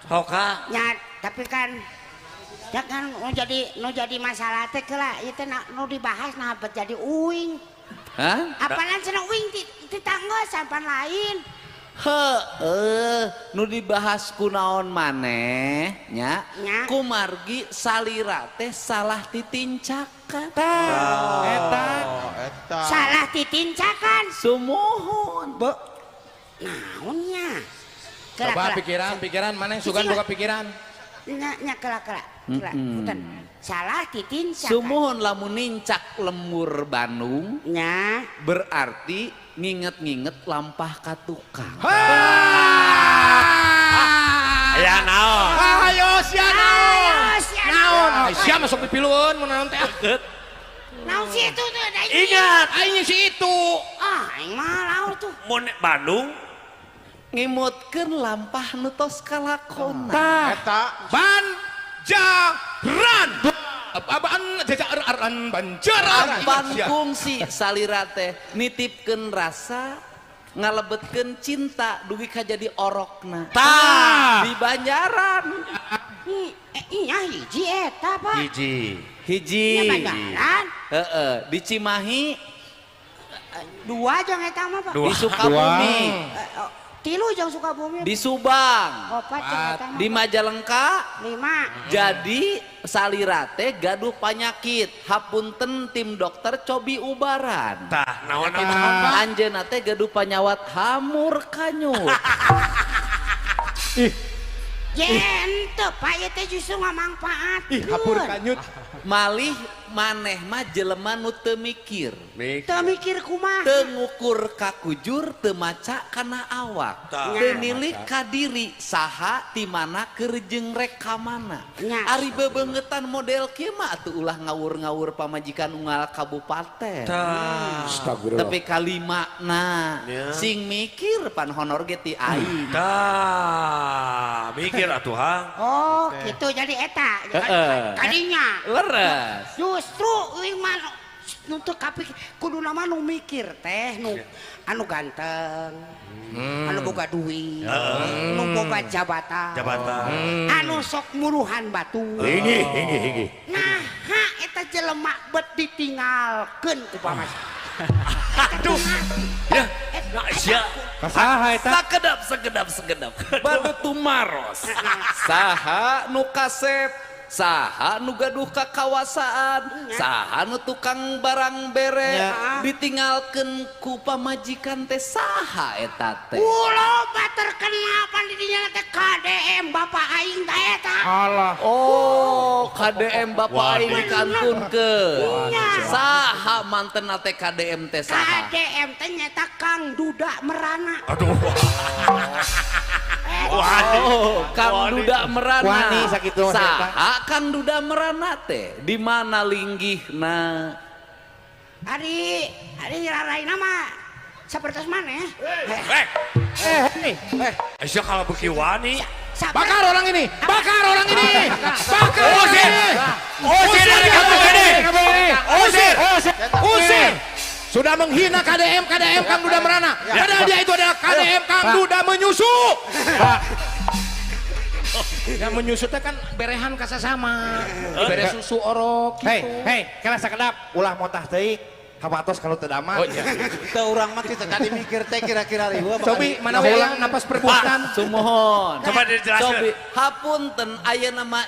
Hoka. Ya, tapi kan ya kan nu jadi masalah teh keula ieu teh nu dibahas nah jadi uing. Hah? Apanan cenah uing ti tangga sampan lain. Heeh, nu dibahas kunaon maneh nya? Kumargi salira teh salah titincakan. Eta. Eta. Salah titincakan. Sumuhun. Naonnya? Coba pikiran, pikiran mana yang sugan buka pikiran? Nya nya kela kela. Punten. Salah titincakan. Sumuhun lamun nincak lemur Bandung nya berarti nginget-nginget lampah ka tukang. Aya naon? Ayo sia naon? Naon? Sia masuk dipilueun mun naon teh. Naon si itu tuh? Ingat, aing si itu. Ah, aing mah laur tuh. Mun Bandung ngimutkeun lampah nu tos kalakona. Eta Banjaran. Apaan jajaran Banjaran. Ban kungsi salira teh nitipkeun rasa ngalebetkeun cinta dugi ka jadi orokna. Tah di Banjaran. Nya hiji eta, Pak. Hiji. Hiji. Nya Banjaran. Heeh, di Cimahi dua jeung eta mah, Pak. Di Sukabumi. Tilu jeung Sukabumi. Di Subang. Opat jeung eta mah. Di Majalengka 5. Jadi salira teh gaduh panyakit, hapunten tim dokter cobi ubaran. Tah, naon anjeunna teh gaduh panyawat hamur kanyut. Ih. Yen teu Pak ieu teh justru ngamangpaatkeun. Ih, hapur kanyut. Malih Maneh mah jelema nu teu mikir. Teu mikir kumaha? Teu ngukur ka kujur, teu maca kana awak. Teu nilik ka diri saha ti mana keur jeung rek ka mana. Ari bebeungetan model kieu mah atuh ulah ngawur-ngawur pamajikan unggal kabupaten. Tapi kalimana sing mikir pan honor ge ti aing. Tah, mikir atuh hang. Oh, gitu jadi eta. Kadinya. Leres. Justru euy mah nu teu kapikir kuduna mah nu mikir teh nu anu ganteng. Anu boga duit, nu boga jabatan. Anu sok muruhan batu. Inggih. Nah, ha eta jelema bet ditinggalkeun ku pamajikan. Aduh. Ya, sia. Saha eta? Sakedap. Badu tumaros. Saha nu kasep, saha nu gaduh kakawasaan, saha nu tukang barang bere, ditinggalkeun ku pamajikan teh saha eta teh. Loba terkenal pan di dinya teh KDM bapak aing teh eta. Alah. Oh, KDM bapak aing dikantunkeun. Saha mantenna teh KDM teh saha? KDM teh nyata Kang Duda Merana. Aduh. Oh, Kang Duda Merana. Wani sakitu saha Kang Duda Merana teh? Di mana linggihna? Ari raraina mah sapertos maneh. Sia kalau beuki wani. Bakar orang ini. Bakar orang ini. Bakar. Usir. Usir dari kampung ini. Usir. Usir. Sudah menghina KDM Kang Duda Merana. Padahal dia itu adalah KDM Kang Duda menyusu. Yang menyusu teh kan berehan kasasama. Bere susu orok gitu. Hei, kela sakedap ulah motah teuing. Hawatos kalau teu damang. Oh iya. Teu urang mah teu tadi mikir teh kira-kira riweuh. Cobi mana ulang napas perbuatan. Sumuhun. Coba dijelaskeun. Cobi hapunten ayeuna mah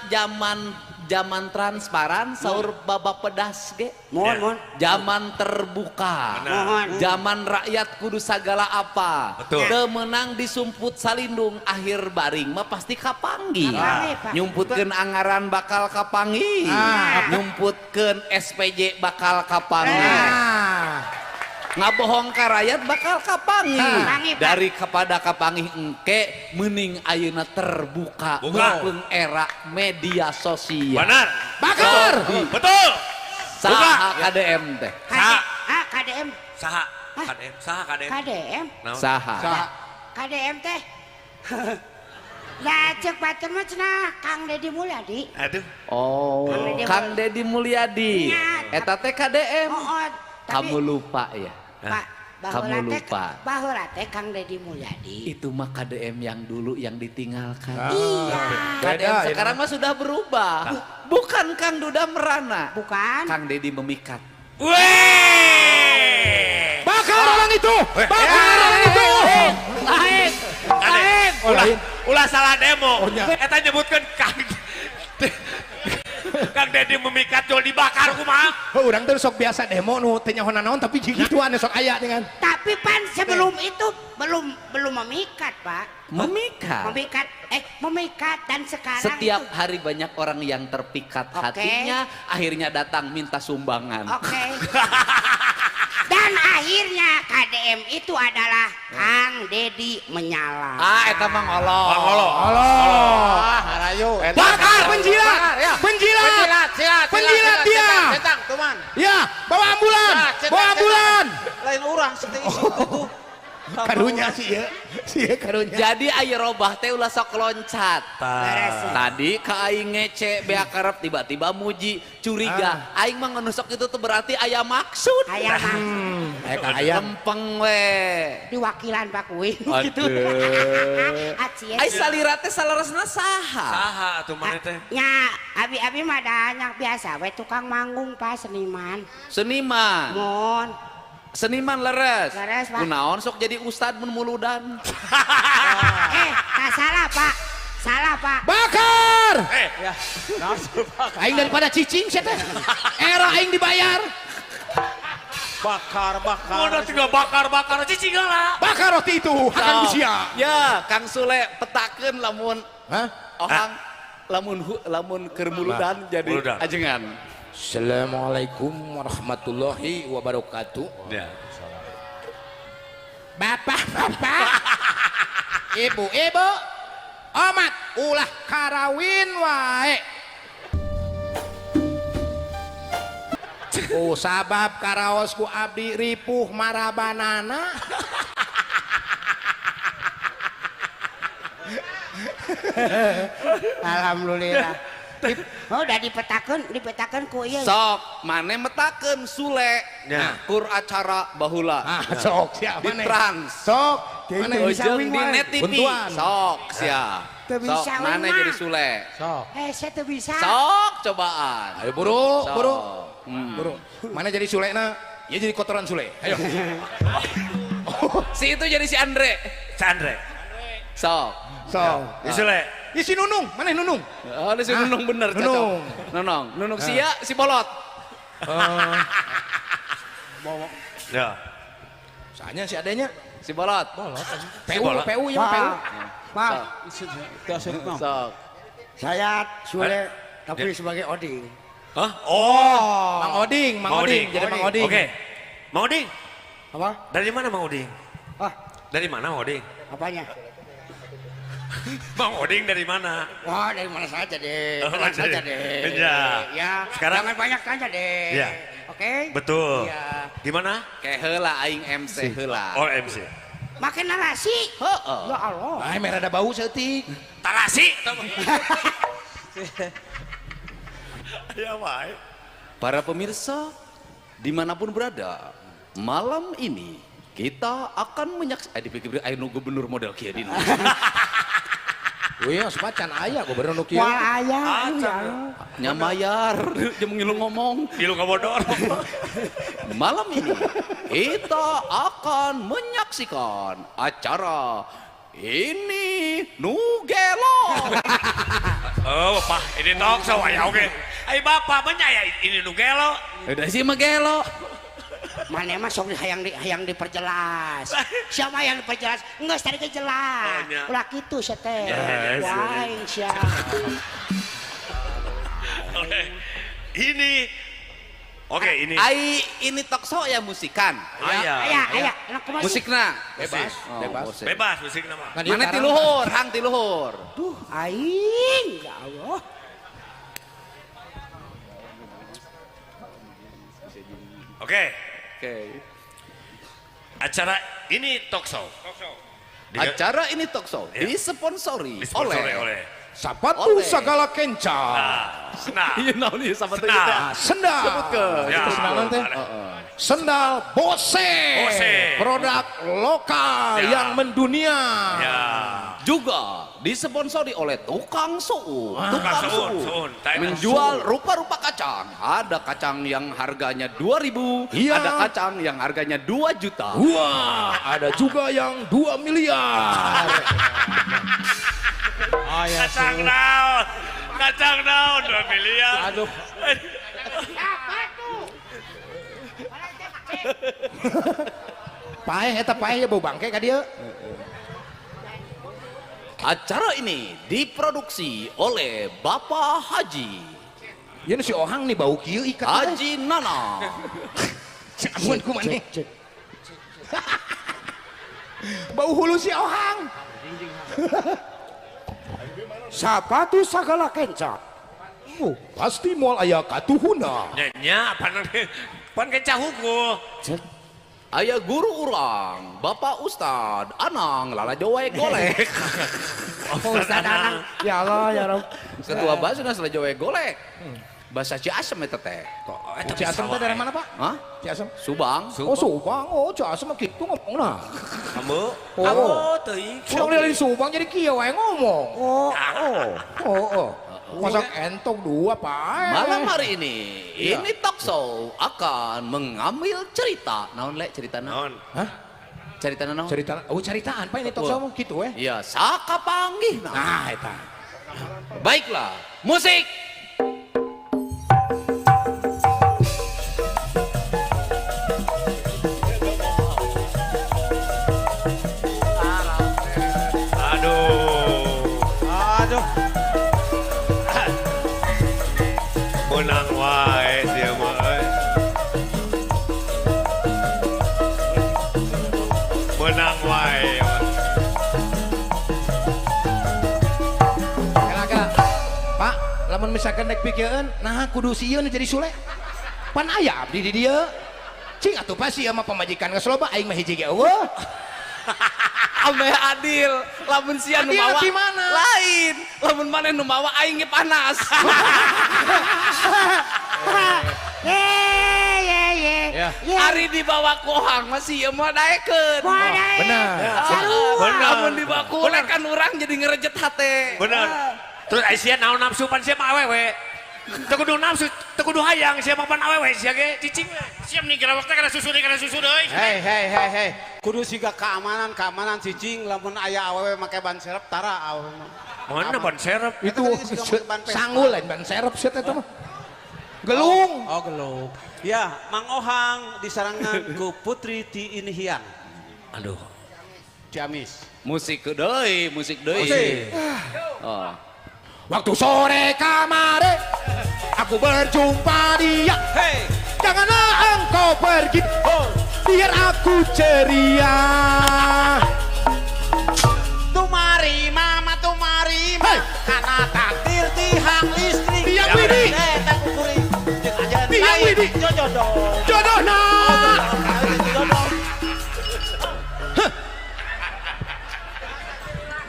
zaman transparan saur babak pedas ge. Mohon. Zaman terbuka. Mohon. Zaman rakyat kudu sagala apa. Betul. Teu meunang disumput salindung akhir baring mah pasti kapanggih. Nyumputkeun anggaran bakal kapanggih. Nyumputkeun SPJ bakal kapanggih. Ngabohong ka rakyat bakal kapanggih. Dari kepada kapanggih engke mending ayeuna terbuka mumpung era media sosial. Benar. Bakar. Betul. Saha KDM teh? Saha KDM. Saha KDM. Saha KDM. KDM. Saha. KDM teh. Lah cek batur mah cenah Kang Deddy Mulyadi. Aduh. Oh, Kang Deddy Mulyadi. Eta teh KDM. Kamu lupa ya? Pak, kamu lupa. Baheula teh Kang Deddy Mulyadi. Itu mah KDM yang dulu yang ditinggalkan. Iya. KDM sekarang mah sudah berubah. Bukan Kang Duda Merana. Bukan. Kang Deddy memikat. Weh! Bakar orang itu! Bakar orang itu! Lain! Lain! Ulah salah demo. Eta nyebutkeun Kang Kang Deddy memikat jual dibakar kumaha. Oh, urang teh sok biasa demo nu teu nyaho nanaon tapi gituan sok aya dengan. Tapi pan sebelum itu belum memikat, Pak. Memikat. Memikat memikat dan sekarang setiap itu hari banyak orang yang terpikat hatinya akhirnya datang minta sumbangan. Oke. Dan akhirnya KDM itu adalah Kang Deddy menyala. Ah, eta mah ngolo. Ngolo. Ah, harayu. Bakar penjilat. Penjilat. Penjilat dia. Centang, tuman. Ya, bawa ambulan. Bawa ambulan. Lain urang sih itu. Karunya sih ya. Sih karunya. Jadi ayo robah teh ulah sok loncat. Tadi ka aing ngece bea karep tiba-tiba muji curiga. Aing mah ngenusok itu tuh berarti aya maksud. Aya maksud. Lempeng we. Diwakilan Pak Kuing gitu. Ai salira teh salarasna saha? Saha atuh maneh teh? Nya, abi-abi mah da biasa we tukang manggung Pak seniman. Seniman. Mohon. Seniman leres. Leres, Pak. Kunaon sok jadi ustad mun muludan. Tak salah, Pak. Salah, Pak. Bakar! Ya. Aing daripada cicing sia teh. Era aing dibayar. Bakar, bakar. Udah tinggal bakar-bakar cicing lah. Bakar roti itu, akan usia. Ya, Kang Sule petakeun lamun. Hah? Ohang lamun lamun keur muludan jadi muludan. Ajengan. Assalamualaikum warahmatullahi wabarakatuh. Ya. Bapak-bapak, ibu-ibu, omat ulah karawin wae. Ku sabab karaos ku abdi ripuh marabanana. Alhamdulillah. Oh, udah dipetakeun ku ieu. Sok, mane metakeun Sule. Ya. Kur acara baheula. Ah, sok sia Di mane. Trans. Sok, mane Ujung di Net TV. Buntuan. Sok sia. Teu Sok bisa mane mah. jadi Sule. Sok. Saya teu bisa. Sok cobaan. Ayo buru, Sok. buru. Buru. Mana jadi Sule na? Ya jadi kotoran Sule. Ayo. Si itu jadi si Andre. Si Andre. Sok. Sok. Ya, Sule. Ya si Nunung, mana Nunung? Oh, si Nunung bener cocok. Nunung. Nunung. Nunung sia si Bolot. Ya. Soalnya si adanya Si Bolot. PU, PU ya PU. Pak. Sok. Saya Sule tapi sebagai Oding. Hah? Oh. Mang Oding, Mang Oding, jadi Mang Oding. Oke. Mang Oding. Apa? Dari mana Mang Oding? Ah, Dari mana Mang Oding? Apanya? Mang Oding dari mana? Wah, dari mana saja deh. Oh, Tenang saja dari- deh. Iya. Ya. Sekarang- jangan banyak tanya deh. Iya. Oke? Betul. Iya. Gimana? Kayak heula aing MC heula. Oh, MC. Makin narasi. Heeh. Ya Allah. Ay, merah ada bau setik. Tarasi. Ya, wae. Para pemirsa dimanapun berada, malam ini kita akan menyaksikan dipikir ayo nu gubernur model kieu dina. Wih, sepacan aya gubernur nu kieu. Wah, aya. Ya Allah. Nya mayar jeung ngilu ngomong. Ngilu ngabodor. Malam ini kita akan menyaksikan acara ini nu gelo. Oh, Bapak, ini talk show aya oke. Ai Bapak mah nya ini nu gelo. Udah sih mah gelo. Mana mah sok hayang diperjelas. Siapa yang diperjelas? Enggak, tadi ke jelas. Oh, nya. Ulah kitu sia teh. Ya, Wah, sia. Oke. Ini Oke, ini. Ai ini talk show ya musikan. Aya. Aya, aya, enak kumaha sih? Musikna. Bebas, Oh, bebas. musik. Bebas musikna mah. Kan dia Mana karang. ti luhur, hang ti luhur. Duh, aing, ya Allah. Oke. Oke. Acara ini talk show. Acara ini talk show Iya. disponsori, Disponsori oleh oleh. Sepatu Oleh. segala kenca. Nah, Iya naon ieu sepatu ieu Sendal. teh. Ah, sendal. Sebutkeun. Ya. Itu sendalan teh. Sendal Bose. Bose. Produk lokal Ya. yang mendunia. Ya. Juga disponsori oleh tukang suun. Tukang suun, suun. Tak enak. Menjual rupa-rupa kacang. Ada kacang yang harganya 2.000, Iya. ada kacang yang harganya 2 juta. Wah, ada juga yang 2 miliar. Kacang naon. Kacang naon 2 miliar. Aduh. Paeh eta paeh ya bau bangke ka dieu. Acara ini diproduksi oleh Bapak Haji. Ieu si Ohang nih bau kieu ikat. Haji Nana. Amun ku maneh. Bau hulu si Ohang. Sepatu segala kenca. Oh, pasti moal aya katuhuna. Nya nya pan pan kenca hukum. Aya guru urang, Bapak Ustad Anang Lala Jowe Golek. Ustad Anang. Ya Allah, ya Rob. Ketua Basnas Lala Jowe Golek. Bahasa Ciasem eta teh. Ciasem teh dari mana, Pak? Hah? Ciasem. Subang. Oh, Subang. Oh, Ciasem mah kitu ngomongna. Kamu? Oh. Kamu teuing. Urang dari Subang jadi kieu wae ngomong. Oh, oh. Oh, oh. Masak entong dua, Pak. Malam hari ini, ini talk show akan mengambil cerita. Naon le cerita naon? Hah? Cerita naon? Cerita, oh ceritaan Pak ini talk show mah kitu we. Iya, saka panggih. Nah, eta. Baiklah, musik. Aduh. Aduh. Menang wae. Benang wae. Kela-kela. Pak, lamun misalkan rek pikirkeun, nah kudu sieun jadi Sule. Pan aya abdi di dieu. Cing atuh pasti ieu mah pamajikan geus loba aing mah hiji ge eueuh. Ameh adil, lamun sia nu Adil mawa di mana? Lain, lamun maneh nu mawa aing ge panas. Ye. Ari dibawa ku ohang mah sieun mah daekeun. Moal daek. Benar. Bener. Lamun dibawa ku ulek kan urang jadi ngerejet hate. Bener. Terus ai sia naon nafsu pan sia mah awewe. Teu kudu nafsu, teu kudu hayang sia mah pan awewe sia ge cicing we. Siap nih gerawak teh kana susu deui kana susu deui. Hei hei hei hei. Kudu siga keamanan keamanan cicing lamun aya awewe make ban serep tara awewe mah. Mana ban serep? Itu sanggul lain ban serep sia teh mah. Gelung. Oh gelung. Ya, Mang Ohang disarangan ku Putri Ti Inhiang. Aduh. Ciamis. Musik deui, musik deui. Musik. Oh. Waktu sore kamare aku berjumpa dia. Hey. Janganlah engkau pergi, biar aku ceria. Tumari mama tumari Hey. karena takdir tihang listrik. Tiang widi. Tiang widi. Jodoh. Jodohna. Jodoh.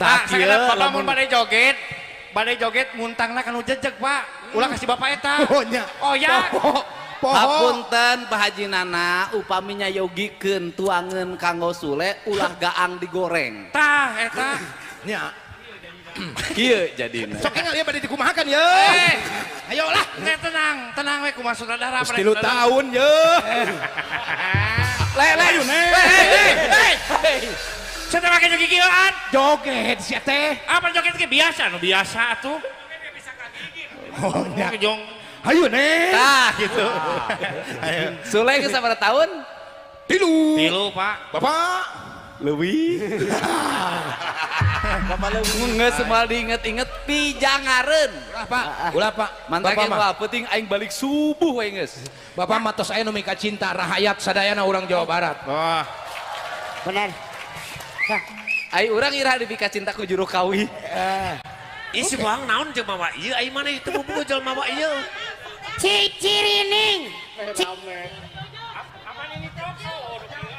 Pak, Tak ieu sakedap bapak mun lamun bade joget muntangna kanu jejeg, Pak. Ulah kasih bapak eta. Oh nya. Oh ya. Poho. Poho. Hapunten Pak Haji Nana upami nyayogikeun tuangeun kanggo Sule ulah gaang digoreng. Tah eta. Nya. Kieu jadina. Sok engal ieu bade dikumahakan ye. Ayolah. Teh tenang, tenang we kumaha sutradara. Geus 3 tahun ye. Le le. Ayo ne. Hei. Saya teh make joget kieuan. Joget sia teh. Apa joget ge biasa nu biasa atuh. Oh nya. Jong. Ayo ne. Tah gitu. Ayo. Sule geus sabaraha tahun? Tilu. Tilu, Pak. Bapak. Leuwih. Bapak leuwih. Geus moal diinget-inget pijangareun. Ulah Pak. Ulah Pak. Mantap Bapak mah. wah penting aing balik subuh we geus. Bapak mah tos aya nu mika cinta rahayat sadayana urang Jawa Barat. Wah. Benar. Ai urang iraha dipika cinta ku juru kawi. Ih si Bohang naon jeung mawa ieu ai maneh teu bobo jelema mawa ieu. Cicirining.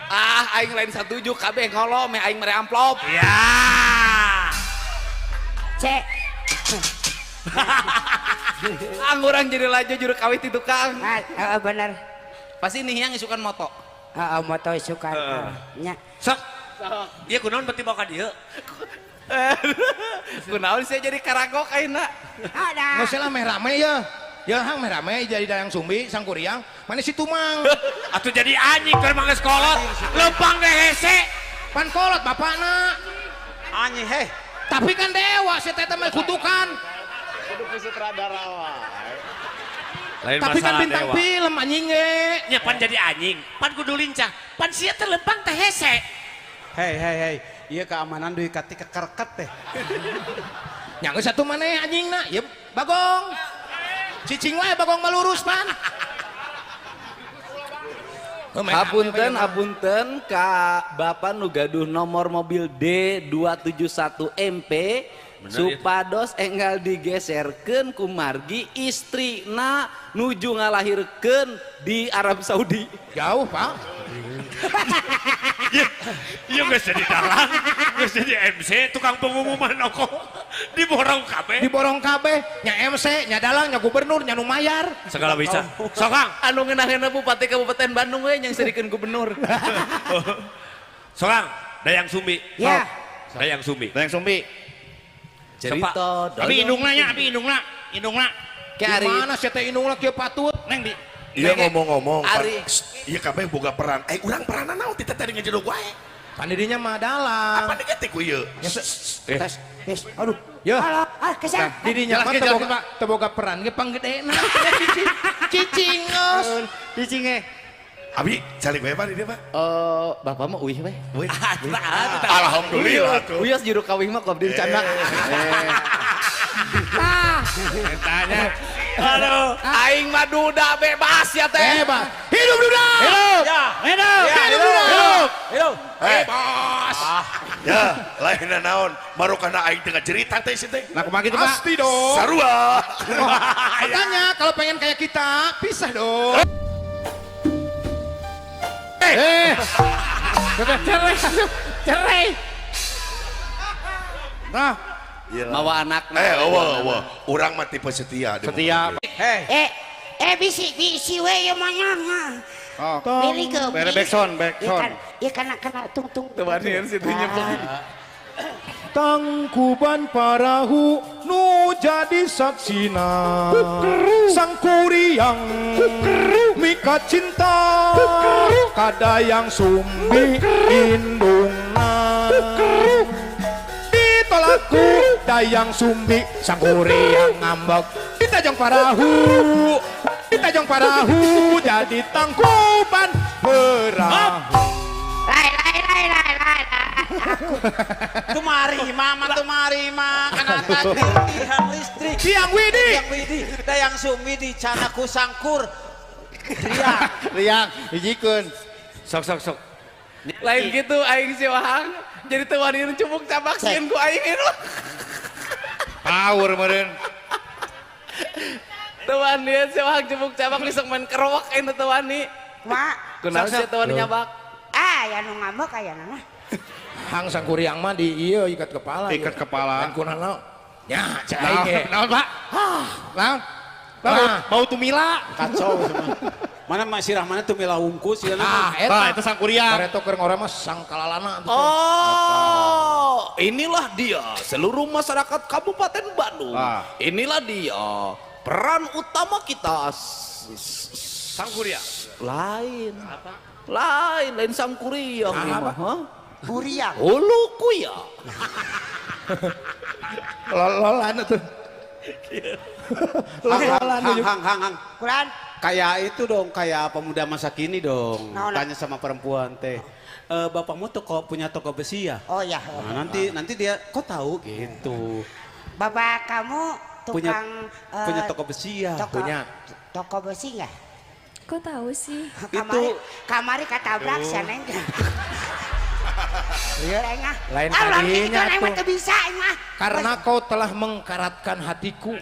Ah aing lain satuju kabeh ngolo meh aing mere amplop. Ya. Cek. Ang urang jadi laju juru kawi ti tukang. Ah, benar. Pasti nih yang isukan moto. Heeh, moto isukan. Nya. Sok. Ieu kunaon beuti bawa ka dieu? Kunaon sia jadi karagok ayeuna. Ada. Geus lah meh rame ya. Ya hang meh rame jadi Dayang Sumbi Sangkuriang, mana si Tumang. Atuh jadi anjing keur mah geus kolot. Lempang teh hese. Pan kolot bapakna. Anjing heh. Tapi kan dewa si teh mah kutukan. Kudu ku sutradara wae. Lain Tapi kan masalah bintang dewa. film anjing ge. Nya pan jadi anjing, pan kudu lincah, pan sia teh lempang teh hese. Hei hei hei, ieu keamanan duit kati kekerket teh. Nya geus atuh maneh anjingna, ieu Bagong. Cicing wae Bagong mah lurus pan. Hapunten hapunten ka bapak nu gaduh nomor mobil D271MP supados enggal digeserkeun ku margi istrina nuju ngalahirkeun di Arab Saudi. Jauh, Pak. Ieu geus jadi dalang, geus jadi MC, tukang pengumuman oko. Diborong kabeh. Diborong kabeh, nya MC, nya dalang, nya gubernur, nya nu mayar. Segala bisa. Sok Kang. Anu ngeunah-ngeunah bupati Kabupaten Bandung we yang serikeun gubernur. Sok Kang, Dayang Sumbi. Ya. Dayang Sumbi. Dayang Sumbi. Cerita Abi indungna nya, abi indungna, indungna. Ke ari Di mana sia teh indungna kieu patut? Neng di. Iya ngomong-ngomong, Ari. Iya kabeh boga peran. Eh urang peranan naon ti teh tadi ngejedog wae. Pan didinya mah dalang. Apa deget teh ku ieu? Tes, Tes. aduh, ya. Halo, ah kesang. Didinya mah Jelaskeun, jelaskeun, Pak. teboga peran ge panggedena. Cicing geus. Cicing eh. Abi calik wae Pak di dieu Pak. Bapak mah uih we. Uih. Alhamdulillah tuh. Uyos juru kawih mah ku abdi dicanda. Tah. Tanya. Aduh, aing mah duda bebas ya teh. Bebas. Hidup duda. Hidup. Ya. Hidup. Hidup duda. Hidup. Hidup. Bebas. Ya, lain naon, baru karena aing tengah cerita teh sih teh. Nah, kumaha gitu, Pak? Pasti dong. Sarua. Makanya kalau pengen kayak kita, pisah dong. Cerai, cerai. Nah, mawa anak. Eueuh, urang mah tipe setia. Setia. Bisi bisi we ieu mah nya. Oh. Bere backsound, backsound. Ya kana kana tung-tung. Teu wanian situ nyebok. Tangkuban parahu nu jadi saksina sang kuriang mika cinta kadayang sumbi indungna ditolakku dayang sumbi sang kuriang ngambek ditajong parahu ditajong parahu jadi tangkuban perahu. Lai lai lai lai lai. Tumari mama tumari ma kana tiang listrik tiang widi tiang widi dayang sumbi di canaku sangkur riang riang hijikeun sok sok sok lain gitu aing si Wahang jadi teu wani cubuk cabak sieun ku aing ieu power meureun teu wani si Wahang cubuk cabak sok main kerowak aing teu wani mak kunaon sia teu wani nyabak ah aya nu ngambek aya mah hang sangkuriang mah di iya ikat kepala. Ikat kepala. Dan kunaon ya cek aing ge. Naon, Pak? Naon? Bau tumila. Kacau semua. Mana Mak Sirah mana tumila wungkus ya. Ah, eta itu sangkuriang. Bareto keur ngoreng mah sangkalalana. Oh, inilah dia seluruh masyarakat Kabupaten Bandung. Inilah dia peran utama kita. Sangkuriang. Lain. Apa? Lain, lain sangkuriang ini mah. Kuriang. Hulu kuya. Lololan tuh. Lololan. Hang hang hang. Kuran. Kayak itu dong, kayak pemuda masa kini dong. No, no. Tanya sama perempuan teh. Bapakmu toko punya toko besi ya? Oh ya. Nah, nanti dia kok tahu gitu. Bapak kamu tukang punya toko besi ya? Punya. Toko besi nggak? Kok tahu sih? Kamari, kamari katabrak sih neng. Lain tadinya tuh. Bisa, karena kau telah mengkaratkan hatiku.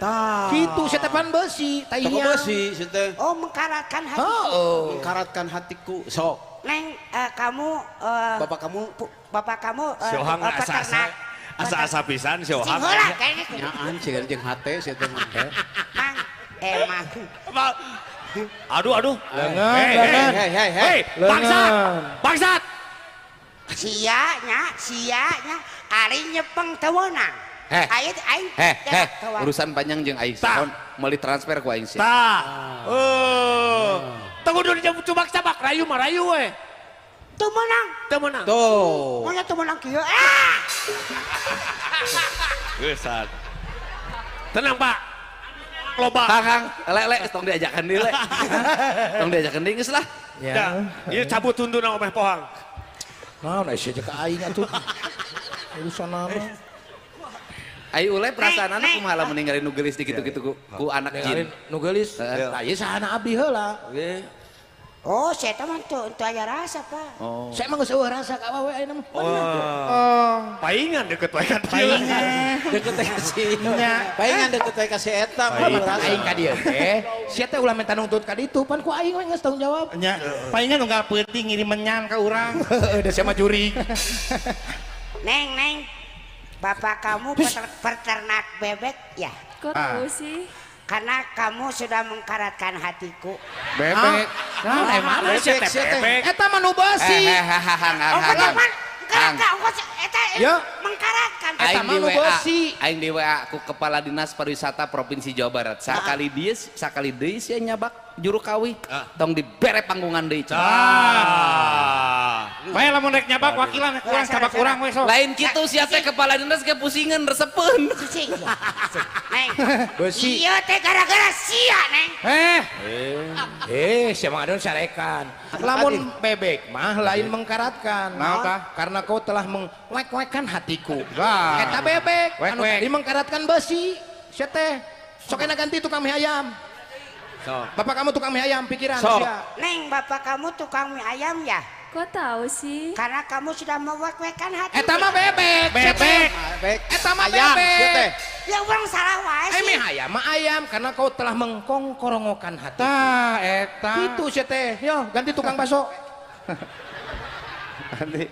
Gitu setepan besi, toko besi, sete. Oh, mengkaratkan hatiku. Oh. Mengkaratkan hatiku. Sok. Neng, kamu bapak kamu bapak kamu Siohang asa-asa asa-asa pisan Siohang. Nyaan sih jeung hate sete mah. Mang, emang. Aduh, aduh. Lengan, lengan. Hei, hei, hei. Bangsat. Bangsat. Sia nya, ari nyepeng teu meunang. Aing aing. Heh, urusan panjang jeung aing. Saon meuli transfer ku aing sia. Tah. Teu kudu dicubak cabak rayu mah rayu we. Teu meunang. Teu meunang. Tuh. Mun teu meunang kieu. Ah. Geus. Tenang, Pak. Loba. Kang, le le tong diajakan deui le. Tong diajakan deui geus lah. Ya. Ieu cabut tunduna omeh pohang. Naon aya sia ka aing atuh. Urusan naon. Ai ule perasaanana kumaha lamun ninggalin nu geulis di kitu-kitu ku anak jin. Nu geulis. Tah ieu sahana abdi heula. Oh, saya mah teu aya rasa, Pak. Oh. Saya mah geus eueuh rasa ka awewe ayeuna mah. Oh. Paingan deket wae kan. Paingan deket teh ka si. Paingan deket teh ka si eta mah rasa. Aing ka dieu teh. Sia teh ulah minta nuntut ka ditu, pan ku aing we geus tanggung jawab. Nya, paingan unggal peuting ngirim menyan ka urang. Heeh, da sia mah jurig. Neng, Neng. Bapak kamu peternak bebek ya? Kok tahu sih? Karena kamu sudah mengkaratkan hatiku. Bebek. Nah, mana sih bebek? Eta mah nu beusi. Mengkaratkan. Eta mah nu beusi. Aing di WA ku Kepala Dinas Pariwisata Provinsi Jawa Barat. Sakali dia sakali deui sia nyabak juru kawih. Tong dibere panggungan deui. Bae lamun rek nyabak wakilan kurang cabak urang we sok. Lain kitu sia teh kepala dinas ge pusingan resepeun. Pusing. Neng. Beusi. Ieu teh gara-gara sia, Neng. Sia mah adon sarekan. Lamun bebek mah lain mengkaratkan. Naon tah? Karena kau telah mengwek-wekan hatiku. Eta bebek anu tadi mengkaratkan besi. Sia teh. Sok enak ganti tukang mie ayam. Sok. Bapak kamu tukang mie ayam pikiran Sok. sia. Neng, bapak kamu tukang mie ayam ya? Kok tahu sih? Karena kamu sudah mewek-wekan hati. Eta mah bebek. Bebek. Eta mah Ayam, sia teh. bebek. Ya orang salah wae Eh sih. mie ayam mah ayam karena kau telah mengkongkorongokan hati. Tah eta. Itu sia teh. Yo, ganti tukang bakso. Nanti.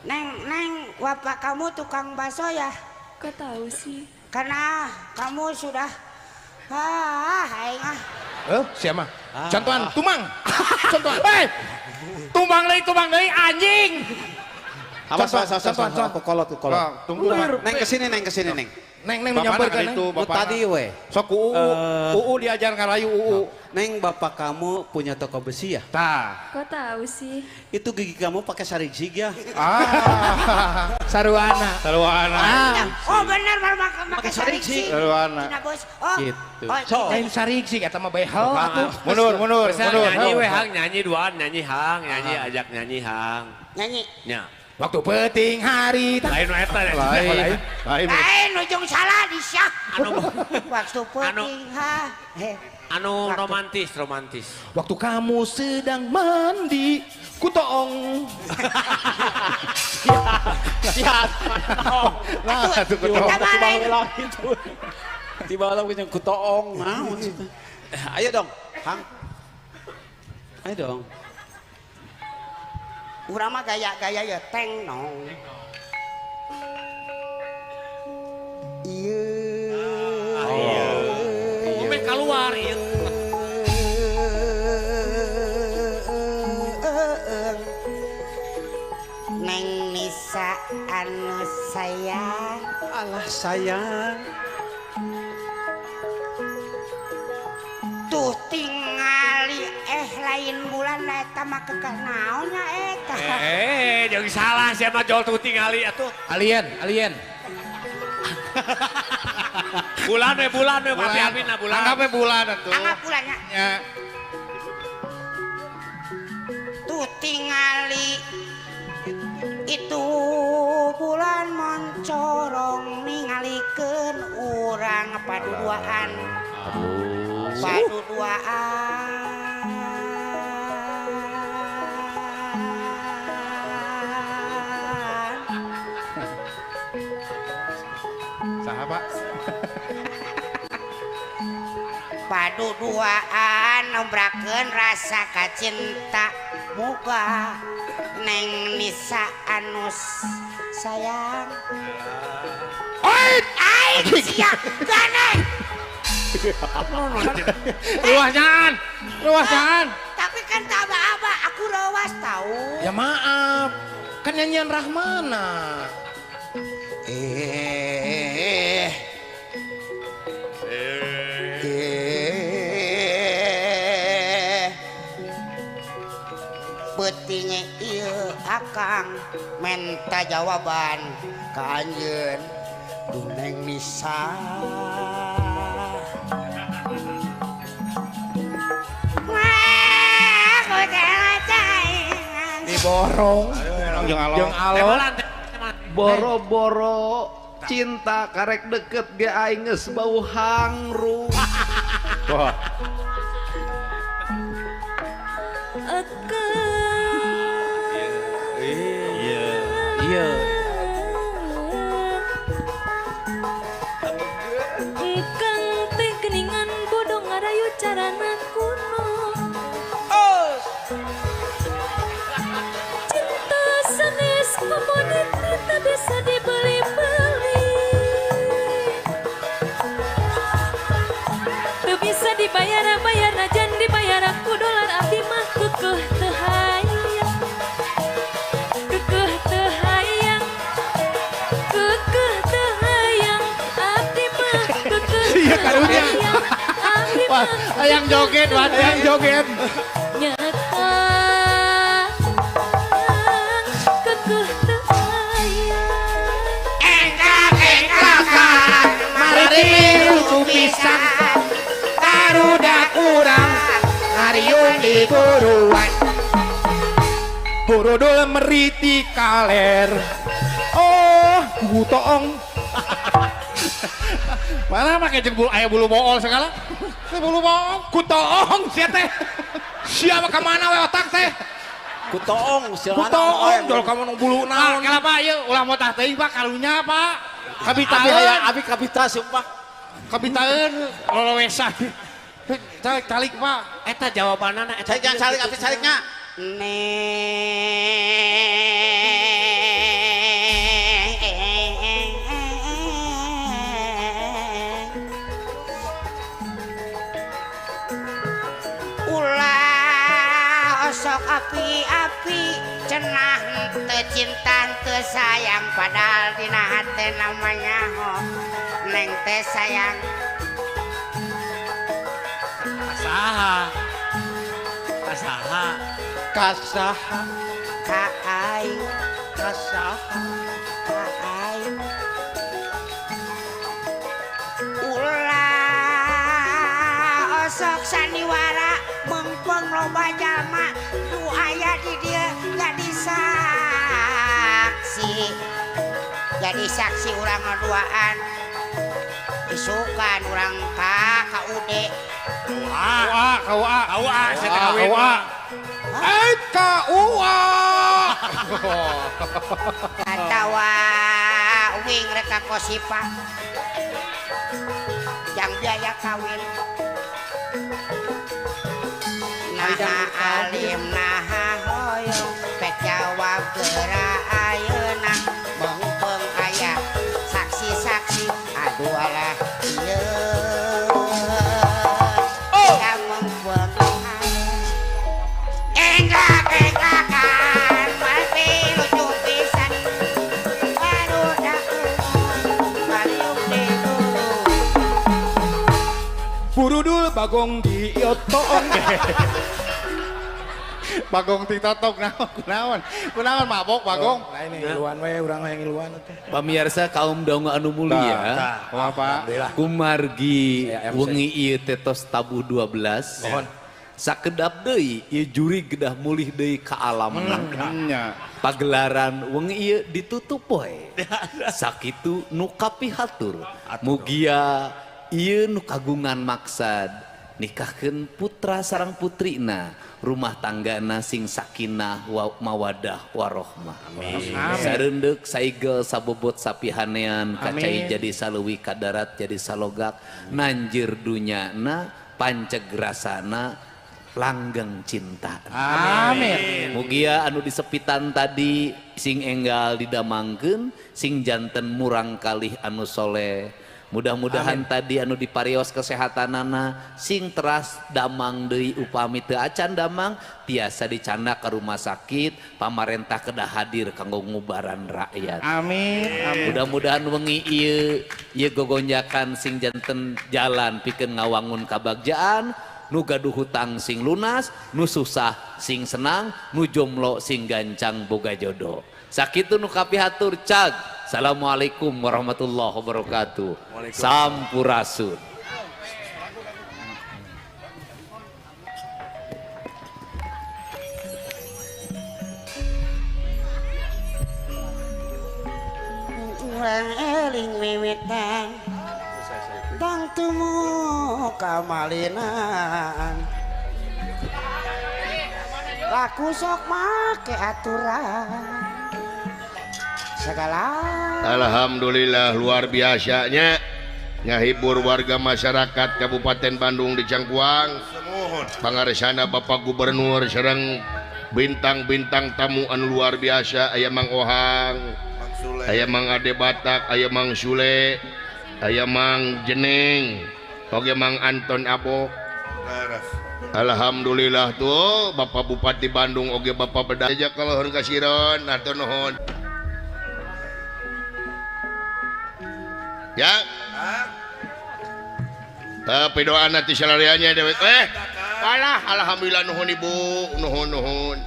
Neng, neng, bapak kamu tukang bakso ya? Kok tahu sih? Karena kamu sudah aing ah. Eh, siapa? Contohan tumang. Contohan. Hei. Tumbang deui anjing. Awas, awas, awas, Contohan, awas, contohan. kukolot, kukolot. Bang, tunggu. Neng kesini, neng kesini, neng. Neng, neng Bapakna nyamperkeun ka ditu, neng. Nu bapakna. tadi we. Sok ku UU, UU diajar ngarayu UU. Neng, bapak kamu punya toko besi ya? Tah. Kok tahu sih? Itu gigi kamu pakai sarigsig ya? Ah. Saruana. Saruana. Ah. Oh benar baru makan sariksik. Saruana. Tina bos. Oh. Gitu. Oh, Sok. Lain sariksik eta mah behel atuh. Mundur, mundur, Bisa mundur. nyanyi we hang, nyanyi duaan, nyanyi hang, nyanyi ajak nyanyi hang. Nyanyi. Nya. Waktu peting hari. Lain nu eta ya. Lain. Lain. Lain ujung salah disyak. Anu Waktu peting ha. Anu romantis, romantis. Waktu kamu sedang mandi, ku toong. Siap. Nah, tuh kutoong. Eta mah lain. Tiba lah punya kutoong. Naon sih teh. Ayo dong, Hang. Ayo dong. Urang mah gaya-gaya ya teng nong. Iya. Kume keluar ieu. Neng Nisa anu sayang. Alah sayang. Tuh tingali lain bulan eta mah kekeh naonnya eta. Jangan salah sia mah jol tuh tingali atuh. Alien, alien. Bulan we api-apina bulan. Anggap we bulan atuh. Anggap bulannya. Ya. Tuh tingali itu bulan moncorong ningalikeun urang paduduaan. Paduduaan. Saha, Pak? Paduduaan nombrakeun rasa kacinta muga Neng Nisa anus sayang. Ait! Aing sia ganeng. Luasnyaan. Luasnyaan. Tapi kan tak aba-aba aku rawas tahu. Ya maaf, kan nyanyian Rahmana. Beuting ieu akang menta jawaban ka anjeun Duh Neng Nisa. Diborong. Jeung alon. Boro-boro cinta karek deket ge aing geus bau hangru. Wah. Iya. Iya. Engkang teh geningan bodoh ngarayu carana kuno. Cinta sanes komoditi tak bisa dibeli-beli. Teu bisa dibayar-bayar najan dibayar ku dolar abdi mah kekeh teu hayang. Kekeh teu hayang. Kekeh teu hayang abdi mah kekeh Iya, teu karunya. hayang. Abdi Wah, mah hayang joget, wah, hayang joget. Nyata kekeh teu hayang. Engkak engkakan Mari lucu pisan barudak urang ngariung di buruan. Borodol meriti kaler. Oh, ku toong. Mana make jeung aya bulu bool segala? Bulu bool ku toong sia teh. Sia mah ka mana we otak teh? Ku toong sia. Ku toong jol ka mana bulu naon. Kala Pak ieu ulah motah teuing Pak karunya Pak. Kabitaeun. Abi aya abi kabita sumpah. Kabitaeun lolowesan. Calik Pak. Eta jawabanana eta. Calik calik abi caliknya. Ulah osok api-api cenah teu cinta teu sayang padahal dina hate namanya ho neng teh sayang. Kasaha kasaha kasaha ka aing kasaha ka aing ulah osok sandiwara mengpeng loba jalma nu aya di dieu jadi saksi jadi saksi urang ngaduaan isukan urang ka KUD KUA KUA KUA saya kawin KUA KUA katawa wing rek ka kosipa jang biaya kawin naha alim naha hoyong pek jawab geura ayeuna mengpeng aya saksi-saksi aduh alah ieu oh mengpeng enggak-enggakan mati lucu pisan baru dak baliuk di dulu burudul bagong diotong. Bagong titotok naon kunaon kunaon mabok bagong. Lain ngiluan we urang hayang ngiluan teh. Pamirsa kaum donga anu mulia. Kumaha Pak? Kumargi wengi ieu teh tos tabuh 12. Mohon. Sakedap deui ieu juri gedah mulih deui ka alamna. Nya. Pagelaran wengi ieu ditutup poe. Sakitu nu kapihatur. Mugia ieu nu kagungan maksad nikahkeun putra sareng putrina rumah tanggana sing sakinah wa mawadah warohmah. Amin. Sareundeuk saigel sabobot sapihanean kacai jadi saleuwi kadarat jadi salogak nanjir dunyana panceg rasana langgeng cinta. Amin. Mugia anu disepitan tadi sing enggal didamangkeun sing janten murang kalih anu soleh. Mudah-mudahan tadi anu diparios kesehatanana sing teras damang deui upami teu acan damang tiasa dicandak ke rumah sakit pamarentah kedah hadir kanggo ngubaran rakyat. Amin. Amin. Mudah-mudahan wengi ieu ieu gogonjakan sing janten jalan pikeun ngawangun kabagjaan nu gaduh hutang sing lunas nu susah sing senang nu jomblo sing gancang boga jodoh. Sakitu nu kapihatur cag. Assalamualaikum warahmatullahi wabarakatuh. Sampurasun. Urang eling mimitan tang tumu kamalinan laku sok make aturan segala. Alhamdulillah luar biasanya ngahibur warga masyarakat Kabupaten Bandung di Cangkuang. Pangaresana Bapak Gubernur sareng bintang-bintang tamu anu luar biasa aya Mang Ohang, aya Mang Ade Batak, aya Mang Sule, aya Mang Jeneng, oge Mang Anton Abok. Alhamdulillah tuh Bapak Bupati Bandung oge Bapak Bedah aja kalau kasiron atau nuhun. Ya. Tapi doa nanti salariannya dewek. Alah alhamdulillah nuhun ibu, nuhun nuhun.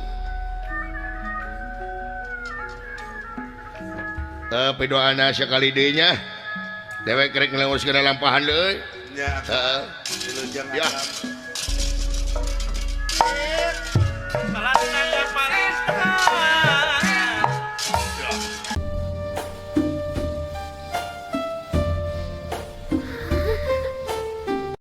Tapi doa na sekali deui nya. Dewek rek ngelewos kana lampahan deui. Ya. Heeh. Wilujeng Ya. alam.